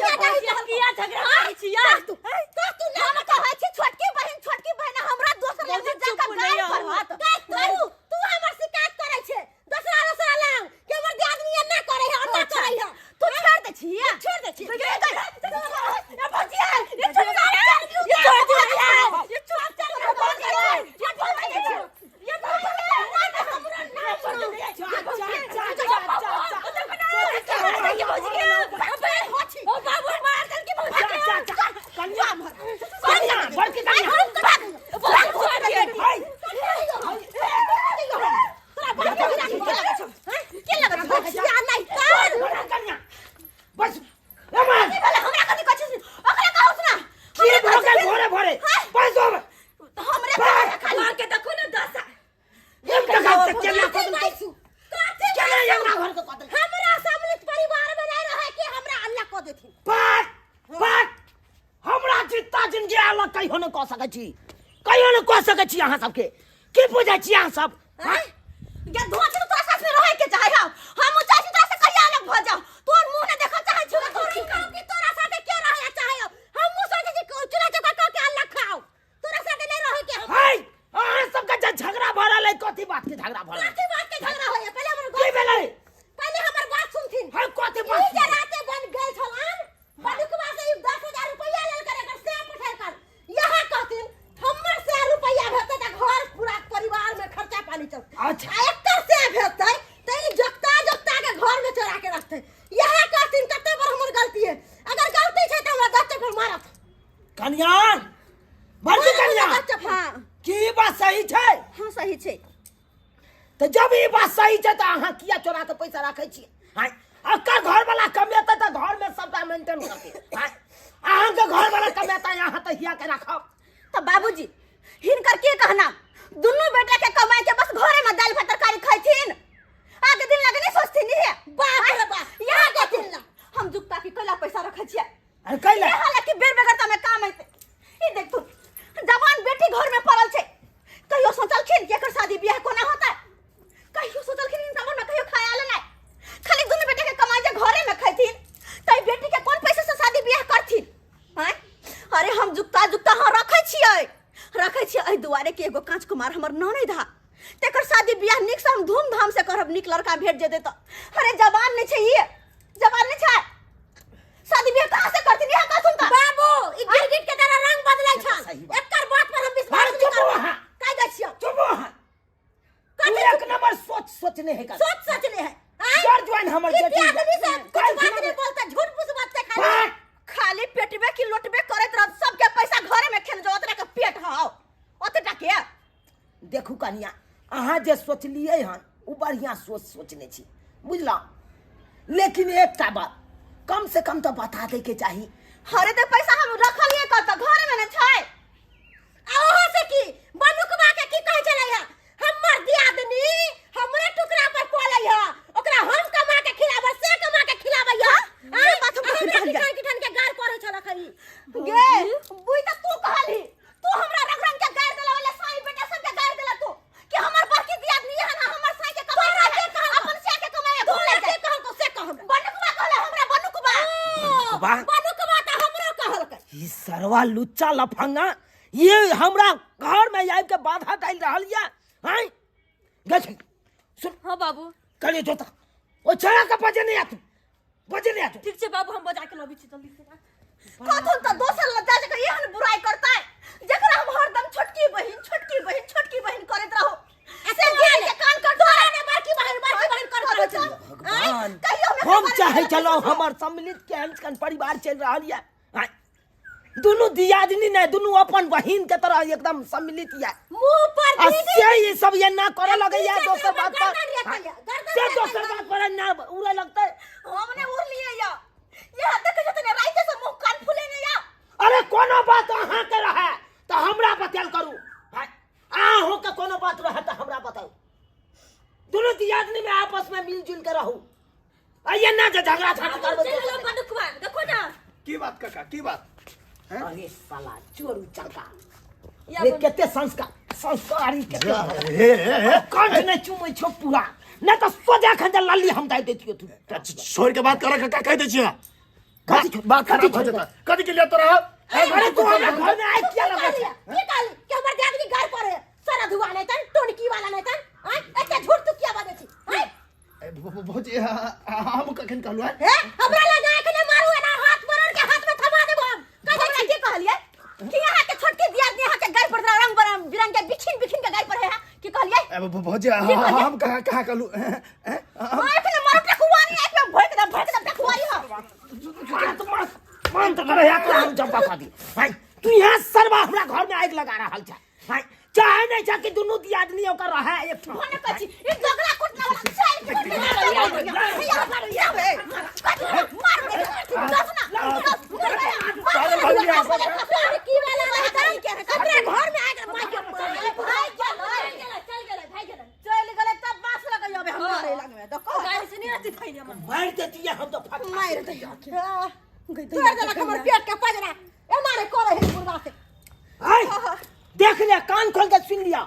Speaker 3: किया झगड़ा करै छी यार
Speaker 2: तू तू
Speaker 1: हम कहै छी छोटकी बहिन हमरा दोसर लंग में जा के
Speaker 3: चुप
Speaker 1: गाय
Speaker 3: नहि
Speaker 1: पड़त
Speaker 2: तू तू हमर शिकायत करै छै दोसरा दोसरा लंग के हमर दियादनी एना करै है ओना करै है
Speaker 1: तू छोड़ दे छी
Speaker 2: छोड़ दे छी
Speaker 1: ए भौजी ये छोड़ दे ये छोड़ दे ये छोड़ दे भौजी ये भौजी ये
Speaker 4: बस
Speaker 1: हमरा कथी कहै छी ओकरा कहू ना
Speaker 4: की भऽ गेल भोरे भोरे अलग कहियो नहि कऽ सकै छी, कहियो नहि कऽ सकै छी। अहाँ सबके की बुझै छी अहाँ सब?
Speaker 1: आँय? गे धोआ छै, तोरा साथ में रहै के चाहे हम। हम चाहै छी तोरा से कहिया अलग भऽ जाउ, तोर मुंह ने देखऽ चाहै छी।
Speaker 2: तोरी कहू कि तोरा साथे के रहै चाहे हम? सोचै छी चूल्हा चौका कऽ के अलग खाओ, तोरा साथे नहीं रहे के हम।
Speaker 4: हाय, अहाँ सबके जे झगड़ा भऽ रहल है, कथी बात के झगड़ा भऽ रहल है?
Speaker 2: कथी बात के झगड़ा होइए? पहले हमर
Speaker 4: की भेलै?
Speaker 2: पहले हमर बात सुनथिन।
Speaker 4: हाँ, कथी
Speaker 2: ई
Speaker 4: बात?
Speaker 2: जे राते बन गेल छलान बदुकवा से, ई 10,000 रुपया लेल कर एकर से पठेल कर यहाँ कहथिन, हमर से रुपया भेटतै त घर पूरा परिवार में खर्चा पानी चलतै।
Speaker 4: अच्छा।
Speaker 2: आ एकर से भेटतै त ई जोकता जोकता के घर में चोरा के रखतै। यहाँ कहथिन, कते बार हमर गलती है, अगर गलती छै त हमरा 10 चप्पल मारत।
Speaker 4: कनिया, बड़की कनिया।
Speaker 2: 10 चप्पल।
Speaker 1: हाँ।
Speaker 4: की ई बात सही छै?
Speaker 1: हाँ, सही छै।
Speaker 4: तऽ जब ई बात सही छै तऽ अहाँ किया चोरा के पैसा राखै छियै? आँय, अक्का घर वाला कमेतै तऽ घर में सबटा मेंटेन करतै। आँय, अहाँके घर वाला कमेतै, अहाँ तऽ हिया के राखब।
Speaker 1: तऽ बाबूजी, हिनकर के कहना, दुनू बेटा के कमाई के बस घरे में दालि भात तरकारी खैथिन, आगे दिन लगे नहीं सोचथिन हे।
Speaker 2: बाप रे बाप,
Speaker 1: यहाँ देखथिन ला हम जुगता के कैला पैसा रखै छियै?
Speaker 4: अरे कैला?
Speaker 1: ये हालांकि बेर बेगर में काम आइते। ई देख तू, जवान बेटी घर में पड़ल छै, कहियो सोचलखिन कि एकर शादी बियाह कोना होतै? कहियो सोचलखिन हिनका मन में कहियो ख्याल नहि? खाली दुनू बेटा के कमाई जे घरे में खैथिन, त ई बेटी के कोन पैसा से शादी बियाह करथिन? आँय, अरे हम जुगता जुगता हाँ रखै छियै, रखै छियै एहि दुआरे कि एगो कांच कुमार हमर ननैद हा, तेकर शादी बियाह नीक से हम धूमधाम से करब, नीक लड़का भेट जेतै तऽ। अरे जवान नहि छै, ई जवान नहि छै, शादी बियाह कहाँ से करथिन? यहाँ कहथुन तऽ
Speaker 2: बाबू, ई गिरगिट के तरह रंग बदलै छल।
Speaker 4: सही बात।
Speaker 2: एकर बात पर हम विश्वास
Speaker 4: अरे
Speaker 2: नहीं
Speaker 4: चुप
Speaker 2: करब।
Speaker 4: अहाँ।
Speaker 2: कहि दै छियौ।
Speaker 4: चुप अहाँ। तू
Speaker 2: कथी?
Speaker 4: एक नंबर सोच सोचने है का?
Speaker 2: सोच सोचने है, आँय?
Speaker 4: जर ज्वाइन हमर
Speaker 2: ई
Speaker 4: बेटी
Speaker 2: आदमी से कुछ
Speaker 4: काल्हि
Speaker 2: बात
Speaker 4: खुना
Speaker 2: नहीं बोलता, झूठ फूस बात खाली।
Speaker 4: बात।
Speaker 1: खाली पेटबे की लोटबे करैत रहत, सबके पैसा घरे में खेल जो, ओतरा के पेट हौ ओतेटा के।
Speaker 4: देखू कनिया, अहाँ जे सोचलियै हन ओ बढ़िआँ सोच सोचने छी, बुझलहुँ? लेकिन एकटा बात, कम से कम तऽ बता दैके चाही।
Speaker 1: अरे तऽ पैसा हम रखलियै कतऽ? घरे में ने छै।
Speaker 2: आ ओहो से की बनुकवा के की कहै छलै है, हमर दियादनी हमरे टुकड़ा पर पलै है, ओकरा हम कमा के खिलाबै से कमा के खिलाबै है।
Speaker 1: ये बात हम कखन
Speaker 2: हमरा
Speaker 1: कहलियै?
Speaker 2: किठान किठान के गार पड़ै छल खरी।
Speaker 1: गे बुई, तऽ तू कहलही, तू हमरा रंग रंग के गारि देला वाला साई बेटा सबके गारि देला तू कि हमर बड़की दियादनी है ना, हमर साई के कमाई
Speaker 2: तोरा
Speaker 1: के
Speaker 2: के कहलकौ?
Speaker 1: अपन से के कमाई
Speaker 2: तोरा के कहलकौ से कह हमरा।
Speaker 1: बनुकवा कहला हमरा, बनुकवा।
Speaker 4: वाह।
Speaker 2: बनुकवा तऽ हमरो कहलकै।
Speaker 4: ई सरवा लुच्चा लफंगा ये हमरा घर में आबि के बाधा डालि रहल ये। आँय गे सुन, सुन।
Speaker 3: हाँ बाबू।
Speaker 4: करियो जोता ओ छड़ा के बजे नहीं आतू, बजे नहीं आतू।
Speaker 3: ठीक छै बाबू, हम बजा के लबै छी जल्दी से।
Speaker 1: कथुन तऽ दोसर लज्जा जकर एहन बुराई करतै, जकरा हम हरदम छोटकी बहिन छोटकी बहिन छोटकी बहिन करैत रहू, से गेल के कान कट।
Speaker 2: तोरा ने बड़की बहिन बड़की बहिन करैत रहै छल।
Speaker 4: भगवान,
Speaker 1: कहियो हमरा
Speaker 4: हम
Speaker 1: बारे में
Speaker 4: चाहे
Speaker 1: गलत
Speaker 4: चलो
Speaker 1: सोचो।
Speaker 4: हमर सम्मिलित केहन केहन परिवार चलि रहल ये। आँय, दुनू दियादनी ने दुनू अपन बहिन के तरह एकदम सम्मिलित ये।
Speaker 2: मुंह पर
Speaker 4: आ
Speaker 2: दीदी
Speaker 4: से ई सब ये ना करे लगैया
Speaker 2: पीछे
Speaker 4: दोसर
Speaker 2: से
Speaker 4: बात पर।
Speaker 2: गर्दन रेतै ये, गर्दन
Speaker 4: से
Speaker 2: रेतै
Speaker 4: दोसर
Speaker 2: ये।
Speaker 4: बात पर ना उड़े लगतै।
Speaker 1: हम ने उड़लियै या यहाँ देखे छथिन राइते से मुंह कान फूले ने या।
Speaker 4: अरे कोनो बात अहाँ के रहे तऽ हमरा बतेल करू। आँय, अहाँ के कोनो बात रहे तऽ हमरा बताउ। दुनू दियादनी में आपस में मिलजुल के रहू, आ ये ना जे झगड़ा झाटी करबै।
Speaker 3: चलि गेलौ बनुकवा, देखो ना।
Speaker 5: की बात काका, की बात?
Speaker 4: अरे साला चोर उचक्का
Speaker 3: या
Speaker 4: रे, कते संस्कार संस्कारी कते।
Speaker 5: हे हे हे।
Speaker 4: कंठ नहि चुमै छौ पूरा, नहि तऽ सोझा खन जे लल्ली हम दाइ दैतियौ तू।
Speaker 5: छोड़ के बात कर काका, कह दै छियै।
Speaker 4: कथी छोड़-
Speaker 5: बात
Speaker 4: कथी
Speaker 5: खराब भऽ
Speaker 4: छोड़
Speaker 5: जेतै। कथी के लिए तोरा?
Speaker 4: अरे तू हमरा घर में आइ किया लगै
Speaker 2: की
Speaker 4: छै?
Speaker 2: कहली कि हमर दियादनी गार पर है, सारा धुआ नहीं तन टोनकी वाला नहीं तन? आँय, एते झूठ तू किया बाजै छी? आँय?
Speaker 5: भौजी, हम कखन कहलहुँ है?
Speaker 2: हे, हमरा लग आके ने मारू, एना हाथ मरोड़ के हाथ में थमा देबो हम। कह दै
Speaker 1: हमरा
Speaker 2: छी।
Speaker 1: के कहलियै कि यहाँ के छोटकी दियादनी यहाँ के गाय पर रंग बरंग बिरंग के बिखिन बिखिन के गाय पर है? की कहलियै?
Speaker 5: भौजी, हम कहाँ कहाँ कहलहुँ?
Speaker 1: आँख ने मारू टकुआरी, आँख में भोक दे, भोक दे टकुआरी हो।
Speaker 4: मार मार मन तऽ करे तोरा हम जब्बा कऽ दी। हाय, तू यहाँ सरवा हमरा घर में आगि लगा रहल छै। हाय, चाहे नहीं छै कि दुनू दियादनी ओकर रहे एक ठाम।
Speaker 1: भने कहै छी ई झगड़ा कुटना वाला चाल के मार या बे, मार दे दस ना दस।
Speaker 5: पागल भऽ गेलियै अहाँ सब।
Speaker 2: टोनकी वाला नहीं तन हमरा घर में आके माइके
Speaker 1: भाई गेलै,
Speaker 3: चल गेलै, भाइ गेलै।
Speaker 1: चलि गेलै तब बास लगैयो बे हम मारे लगबै देखो।
Speaker 3: गाड़ी से नहीं रहती थी हमर।
Speaker 4: मारि देतियै हम तऽ फट
Speaker 1: मारि दैयो।
Speaker 2: तोड़ देलक हमर पेट के पजरा, ए मारे करे है बुढ़वा से।
Speaker 4: देख लिया, कान खोल के सुन लिया,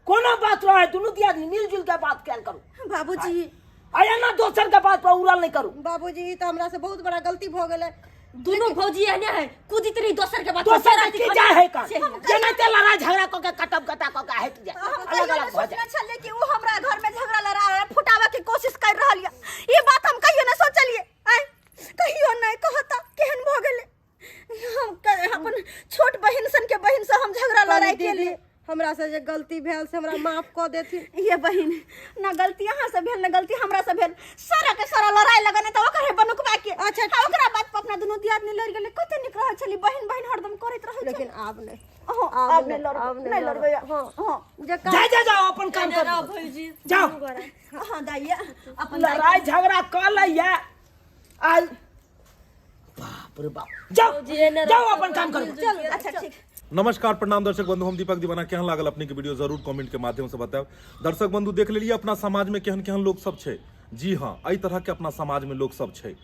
Speaker 4: कोनो बात रहे दुनू दियादनी मिलजुल के बात कयल करू।
Speaker 1: बाबूजी
Speaker 4: आया ना दोसर के बात पर उड़ल नहीं करू।
Speaker 2: बाबूजी ई तऽ हमरा से बहुत बड़ा गलती भऽ गेलै।
Speaker 3: दुनू भौजी एहने है, कुदित रही दोसर के बात पर,
Speaker 4: दोसर के की जाय है कान,
Speaker 1: से हम
Speaker 4: जेना ते लड़ाई झगड़ा क के कटब कटा क के हटि जाय,
Speaker 1: हम
Speaker 4: अलग
Speaker 1: कहियो
Speaker 4: अलग
Speaker 1: नहि
Speaker 4: भऽ जाय।
Speaker 1: सोचने छलियै कि ओ हमरा घर में झगड़ा लड़ा फुटावे के कोशिश कर रहल ये। ई बात हम कहियो नहि सोचलियै। आय कहियो नहि कहता केहन भऽ गेलै। हम अपन छोट बहिन सन के बहिन से हम झगड़ा लड़ाई
Speaker 2: दीदी,
Speaker 1: केलियै।
Speaker 2: हमरा से जे गलती भेल से हमरा माफ कऽ देथिन।
Speaker 1: ये बहिन, ना गलती अहाँ से भेल ना गलती हमरा से भेल, सारा के सारा लड़ाई लगने तऽ ओकरे बनुकबा के।
Speaker 2: अच्छा,
Speaker 1: आ ओकरा बाद अपना दुनू दियादनी लड़ गेलै। कते नीक रहै छली बहिन बहिन हरदम करैत रहै छली।
Speaker 2: लेकिन आब नहि,
Speaker 1: हाँ,
Speaker 2: आब
Speaker 1: आब नहि
Speaker 2: नहि,
Speaker 1: लड़बै,
Speaker 2: आब नहि
Speaker 1: नहि लड़बै।
Speaker 2: हाँ,
Speaker 1: हाँ।
Speaker 2: जे काम
Speaker 4: जा जा जाओ अपन काम
Speaker 3: एने रह
Speaker 4: करू,
Speaker 3: भौजी,
Speaker 4: जाओ।
Speaker 3: दुनू गोरा।
Speaker 1: हाँ दाइया, अपन दाइ-
Speaker 4: लड़ाई झगड़ा कऽ लैया आ बाप रे बाप, जाओ
Speaker 3: भौजी एने
Speaker 4: जाओ
Speaker 3: रह,
Speaker 4: अपन काम करू।
Speaker 3: मिलजुल के।
Speaker 1: अच्छा ठीक।
Speaker 7: नमस्कार प्रणाम दर्शक बंधु, हम दीपक दीवाना। केहन लागल अपने के वीडियो जरूर कमेंट के माध्यम से बतायब। दर्शक बंधु देख लेलिए अपना समाज में केहन केहन लोग सब छै। जी हाँ, एहि तरह के अपना समाज में लोग सब छै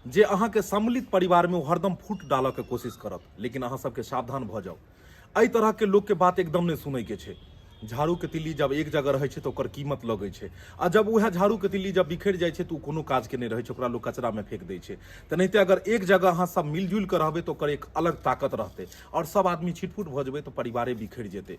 Speaker 7: जे अहाँ के सम्मिलित परिवार में ओ हरदम फूट डालऽ के कोशिश करत, लेकिन अहाँ सबके सावधान भऽ जाउ। एहि तरह के लोग के बात एकदम नहीं सुनै के छै। झाड़ू के तिल्ली जब एक जगह रहै छै तऽ ओकर कीमत लगै छै, आ जब उएह झाड़ू के तिल्ली जब बिखरि जाइ छै तऽ ओ कोनो काज के नहि रहै छै, ओकरा लोग कचरा में फेंक दै छै। तेनाहिते अगर एक जगह अहाँ सब मिलजुल कऽ रहबै तऽ ओकर एक अलग ताकत रहतै, आओर सब आदमी छिटफुट भऽ जेबै तऽ परिवारे बिखरि जेतै।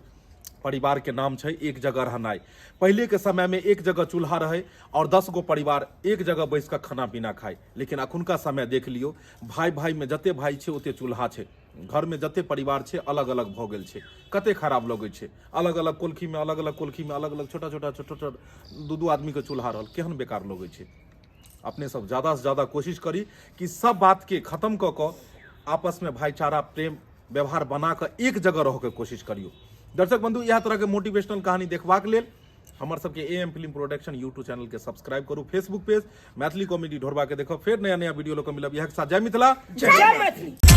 Speaker 7: परिवार के नाम छै एक जगह रहनाइ। पहिले के समय में एक जगह चूल्हा रहै और 10 गो परिवार एक जगह बैस कऽ खाना पीना खाय, लेकिन अखुनका समय देख लियौ, भाई भाई में जते भाई छै ओते चूल्हा छै, घर में जते परिवार छै अलग अलग भऽ गेल छै। कते खराब लगै छै, अलग अलग कोलखी में, अलग अलग कोलखी में, अलग अलग छोटा छोटा छोटा छोटा दू दू आदमी के चूल्हा रहल, केहन बेकार लगै छै। अपने सब ज्यादा से ज्यादा कोशिश करी कि सब बात के खत्म कऽ कऽ आपस में भाईचारा प्रेम व्यवहार बना कऽ एक जगह रहऽ के कोशिश करियौ। दर्शक बंधु, इएह तरह के मोटिवेशनल कहानी देखबाक लेल हमर सबके A M film production YouTube channel के सब्सक्राइब करू, फेसबुक पेज मैथिली कॉमेडी ढोरबा के देखब। फेर नया नया वीडियो लऽ कऽ मिलब। इएह के साथ जय मिथिला,
Speaker 4: जय मैथिली।